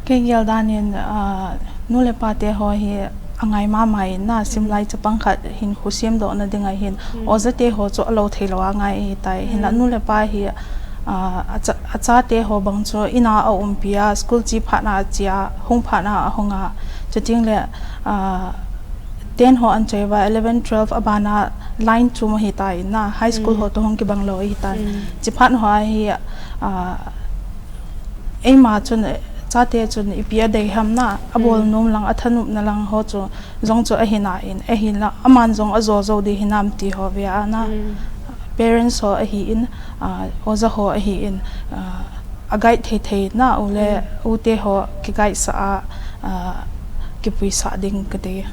Kei gel dan in, ah, nu le pa te ho hi angai mama in na, simlai chapang khat hinkho semdoh na ding ahin, oja te ho chu alou thei lou a ngai ahi tai, hinla nu le pa hi, ah, acha, achate ho bang chu in a aumpi a, school chi phat na achi a, hung phat na ahung a, chuting le, ah, ten ho an chai uva, eleven, twelve abana line chom ahi tai na, high school ho toh hung kibang lou ahi tai. Chi phat ho a hi, ah, eima chun, chate chun ipi adei ham na, abol nom lang, athanopna lang ho chu, jong chu ahi na in, ahinla, aman jong ajo jo ding hinam ti ho ve a na. Parents ho ahi in, ah, oja ho ahi in, ah, a guide thei thei na, u le, u te ho ki guide sah a, ah, kipui sah ding kati.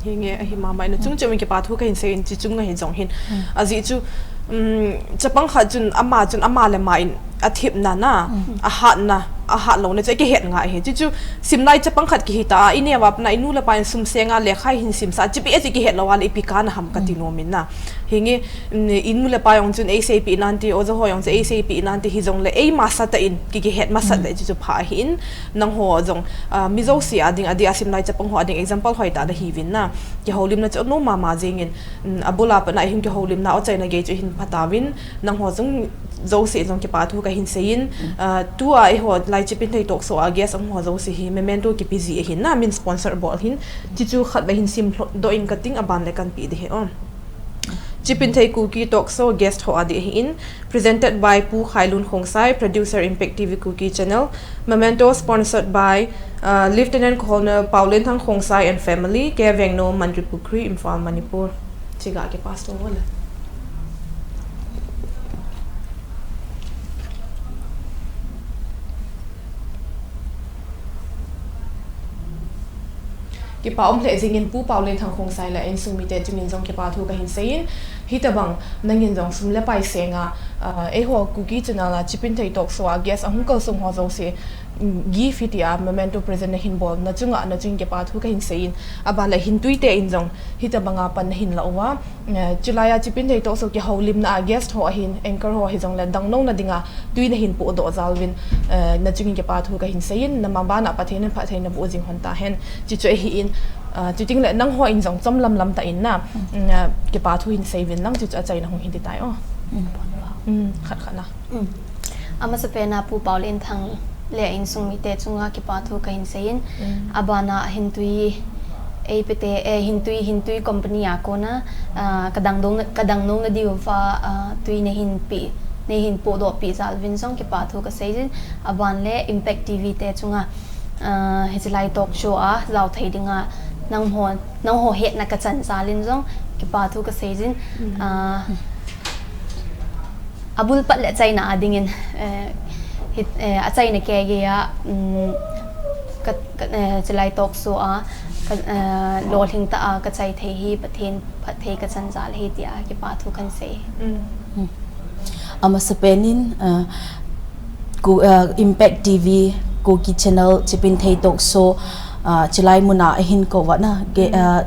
Hinge ahi mama in, chung chung in kipa thu kahin sei in, chi chung ahi jong hin. Ajeh chu, um, chapang khat chun, ama chun, ama le ama in, athipna na, ahatna, ahat louna chu akihet ngai ahi. Chuchu simlai chapang khat kihi ta a, i neo a pat na, i nu le pa in sum seng a lekha hin simsah, chipi a chu kihet lou a le ipi kana ham kati nom in na. Hinge, mm, i nu le pa jong chun eiseipeh nante, oja ho jong chu eiseipeh nante, hijongle eima sah tah in ki, kihet masat le chuchu pha ahi in, nangho jong, ah, mi jouse a ding, adeh a simlai chapang ho a ding example hoitah nahi uvin na. Kihoulimna chu anom mama jeng in, mm, abul a pat na i hin kihoulimna, achaina gei chu i hin pha tauvin, nangho jong jouse jong kipa thu kahin seiyin, ah, tua eiho lai Chipinthei Talk Show a guest ahung ho jouse hi memento kipe ji ahin na, min sponsor bol hin, chuchu khatvei hin simdoh in kating, aban le kanpe ding ahi. Chipinthei Kuki Talk Show guest ho adi ahin, presented by Pu Khailun Khongsai, producer Impact T V Kuki Channel, memento sponsored by, uh, Lieutenant Colonel Paulenthang Khongsai and family, K Vengnom, Mantripukhri, Imphal, Manipur. Chiga ke pastor wala. Kipa um lheh jingin Pu Paulenthang Khongsai le insung mite chungin jong kipa thu kahin seiyin, hitobang nangin jong sum le pai senga, ah, eiho Kuki Channel a Chipinthei Talk Show a guest ahung kalsong ho jouse, mm, gift hitia memento present nahin bolna chunga nachung kipa thu kahin seiyin, aban le Hintui te in jong hitobanga pan nahin la uva, Eh, chulai a Chipinthei Talk Show kihoulimna a guest ho ahin, anchor ho hijongle dangnouna dinga tui nahin pohdoh jal uvin, eh, nachungin kipa thu kahin seiyin, nabana Pathen in phatthei naboh jing hon tahen. Chuchu ahin, ah, chuting le nangho in jong chomlam lam tah in na, mm, ah, kipa thu hin sei uvin lang, chuchu achaina hung hi ding tai o. Mm. Mm, khat khat na. Mm. Amasapen a Pu Paulenthang le insung mite chunga kipa thu kahin seiyin. Mm. Abana Hintui, eipete, eh, Hintui, Hintui company a kona, ah, kadangdong, kadangnouna diuva, ah, tui neihin pe, neihin pohdoh peh jal uvin jong kipa thu kaseiyin. Aban le Impact T V te chunga, ah, hiche lai talk show a jao thei dinga nangho, nangho hetna kachan jal in jong kipa thu kaseiyin. Mm. Ah, Abul pat le achaina a dingin, eh, hit, eh, achaina kei geiya, um, ka, ka, eh, chulai talk show a, ka, eh, lolhing tah a kachai thei hi Pathen phatthei kachan jal ahi tia kipa thu kahin sei. Mm. Amasapen in, eh, Ku-, eh, Impact T V, Kuki Channel, Chipinthei Talk Show, ah, chulai muna ahin kou uva na, ge-, Mm. ah,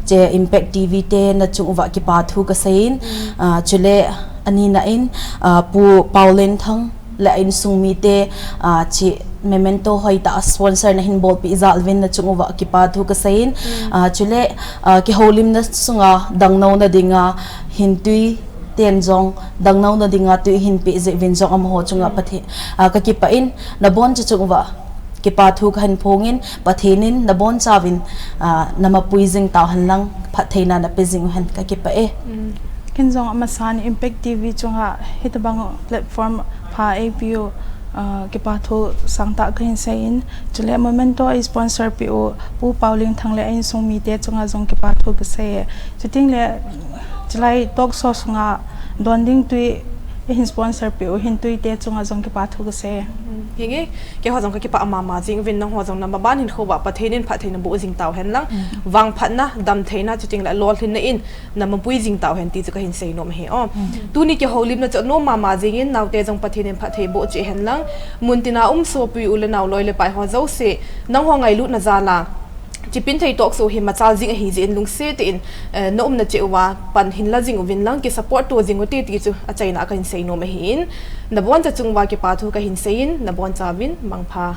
che Impact T V te nachung uva kipa thu kaseiyin, Mm. ah, chule anina in, ah, Pu Paulenthang le insung mite, ah, che memento hoitah a sponsor nahin bolpeh jal uvin nachung uva kipa thu kaseiyin, Mm. ah, chule, ah, kihoulimna sunga dangnouna dinga Hintui ten jong dangnouna dinga tui hin peh jeh uvin jong amaho chunga Mm. Pathen, ah, kakipah in, naboncha chung uva kipa thu kahin phongin, Pathen in nabonchauvin, ah, namapui jing tauhen lang, phattheina napeh jing uhen, kakipah e. Mm. Ken jong amasan Impact T V chunga hitobang platform pha eipeu, ah, kipa thu sangtah kahin seiyin. Chule memento a sponsor peh u Pu Paulenthang le insung mite chunga jong kipa thu kasei e. Chuting le chulai talk show sunga don ding tui eihin sponsor peh u Hintui te chunga jong kipa thu kasei. Mm, hinge, keiho jong kakipah mama jing uvin, nangho jong namaban hinkho uva Pathen in phatthei naboh jing tauhen lang, Mm. vangphatna, damtheina, chuting le lolhinna in namapui jing tauhen ti chu kahin seinom ahi o. Mm. Tuni kihoulimna chu anom mama jingin, naote jong Pathen in phatthei boh cheh hen lang, muntina um sopi u le nao loi le pai ho jouse, nangho ngailutna jal a Chipinthei Talk Show hi machal jing ahi jeh in lungset in, eh, naumna cheh uva pan hin la jing uvin lang, kisupport to jing ute ti chu achaina a kahin seinom ahin, naboncha chung uva kipa thu kahin seiyin, nabonchauvin mangpha.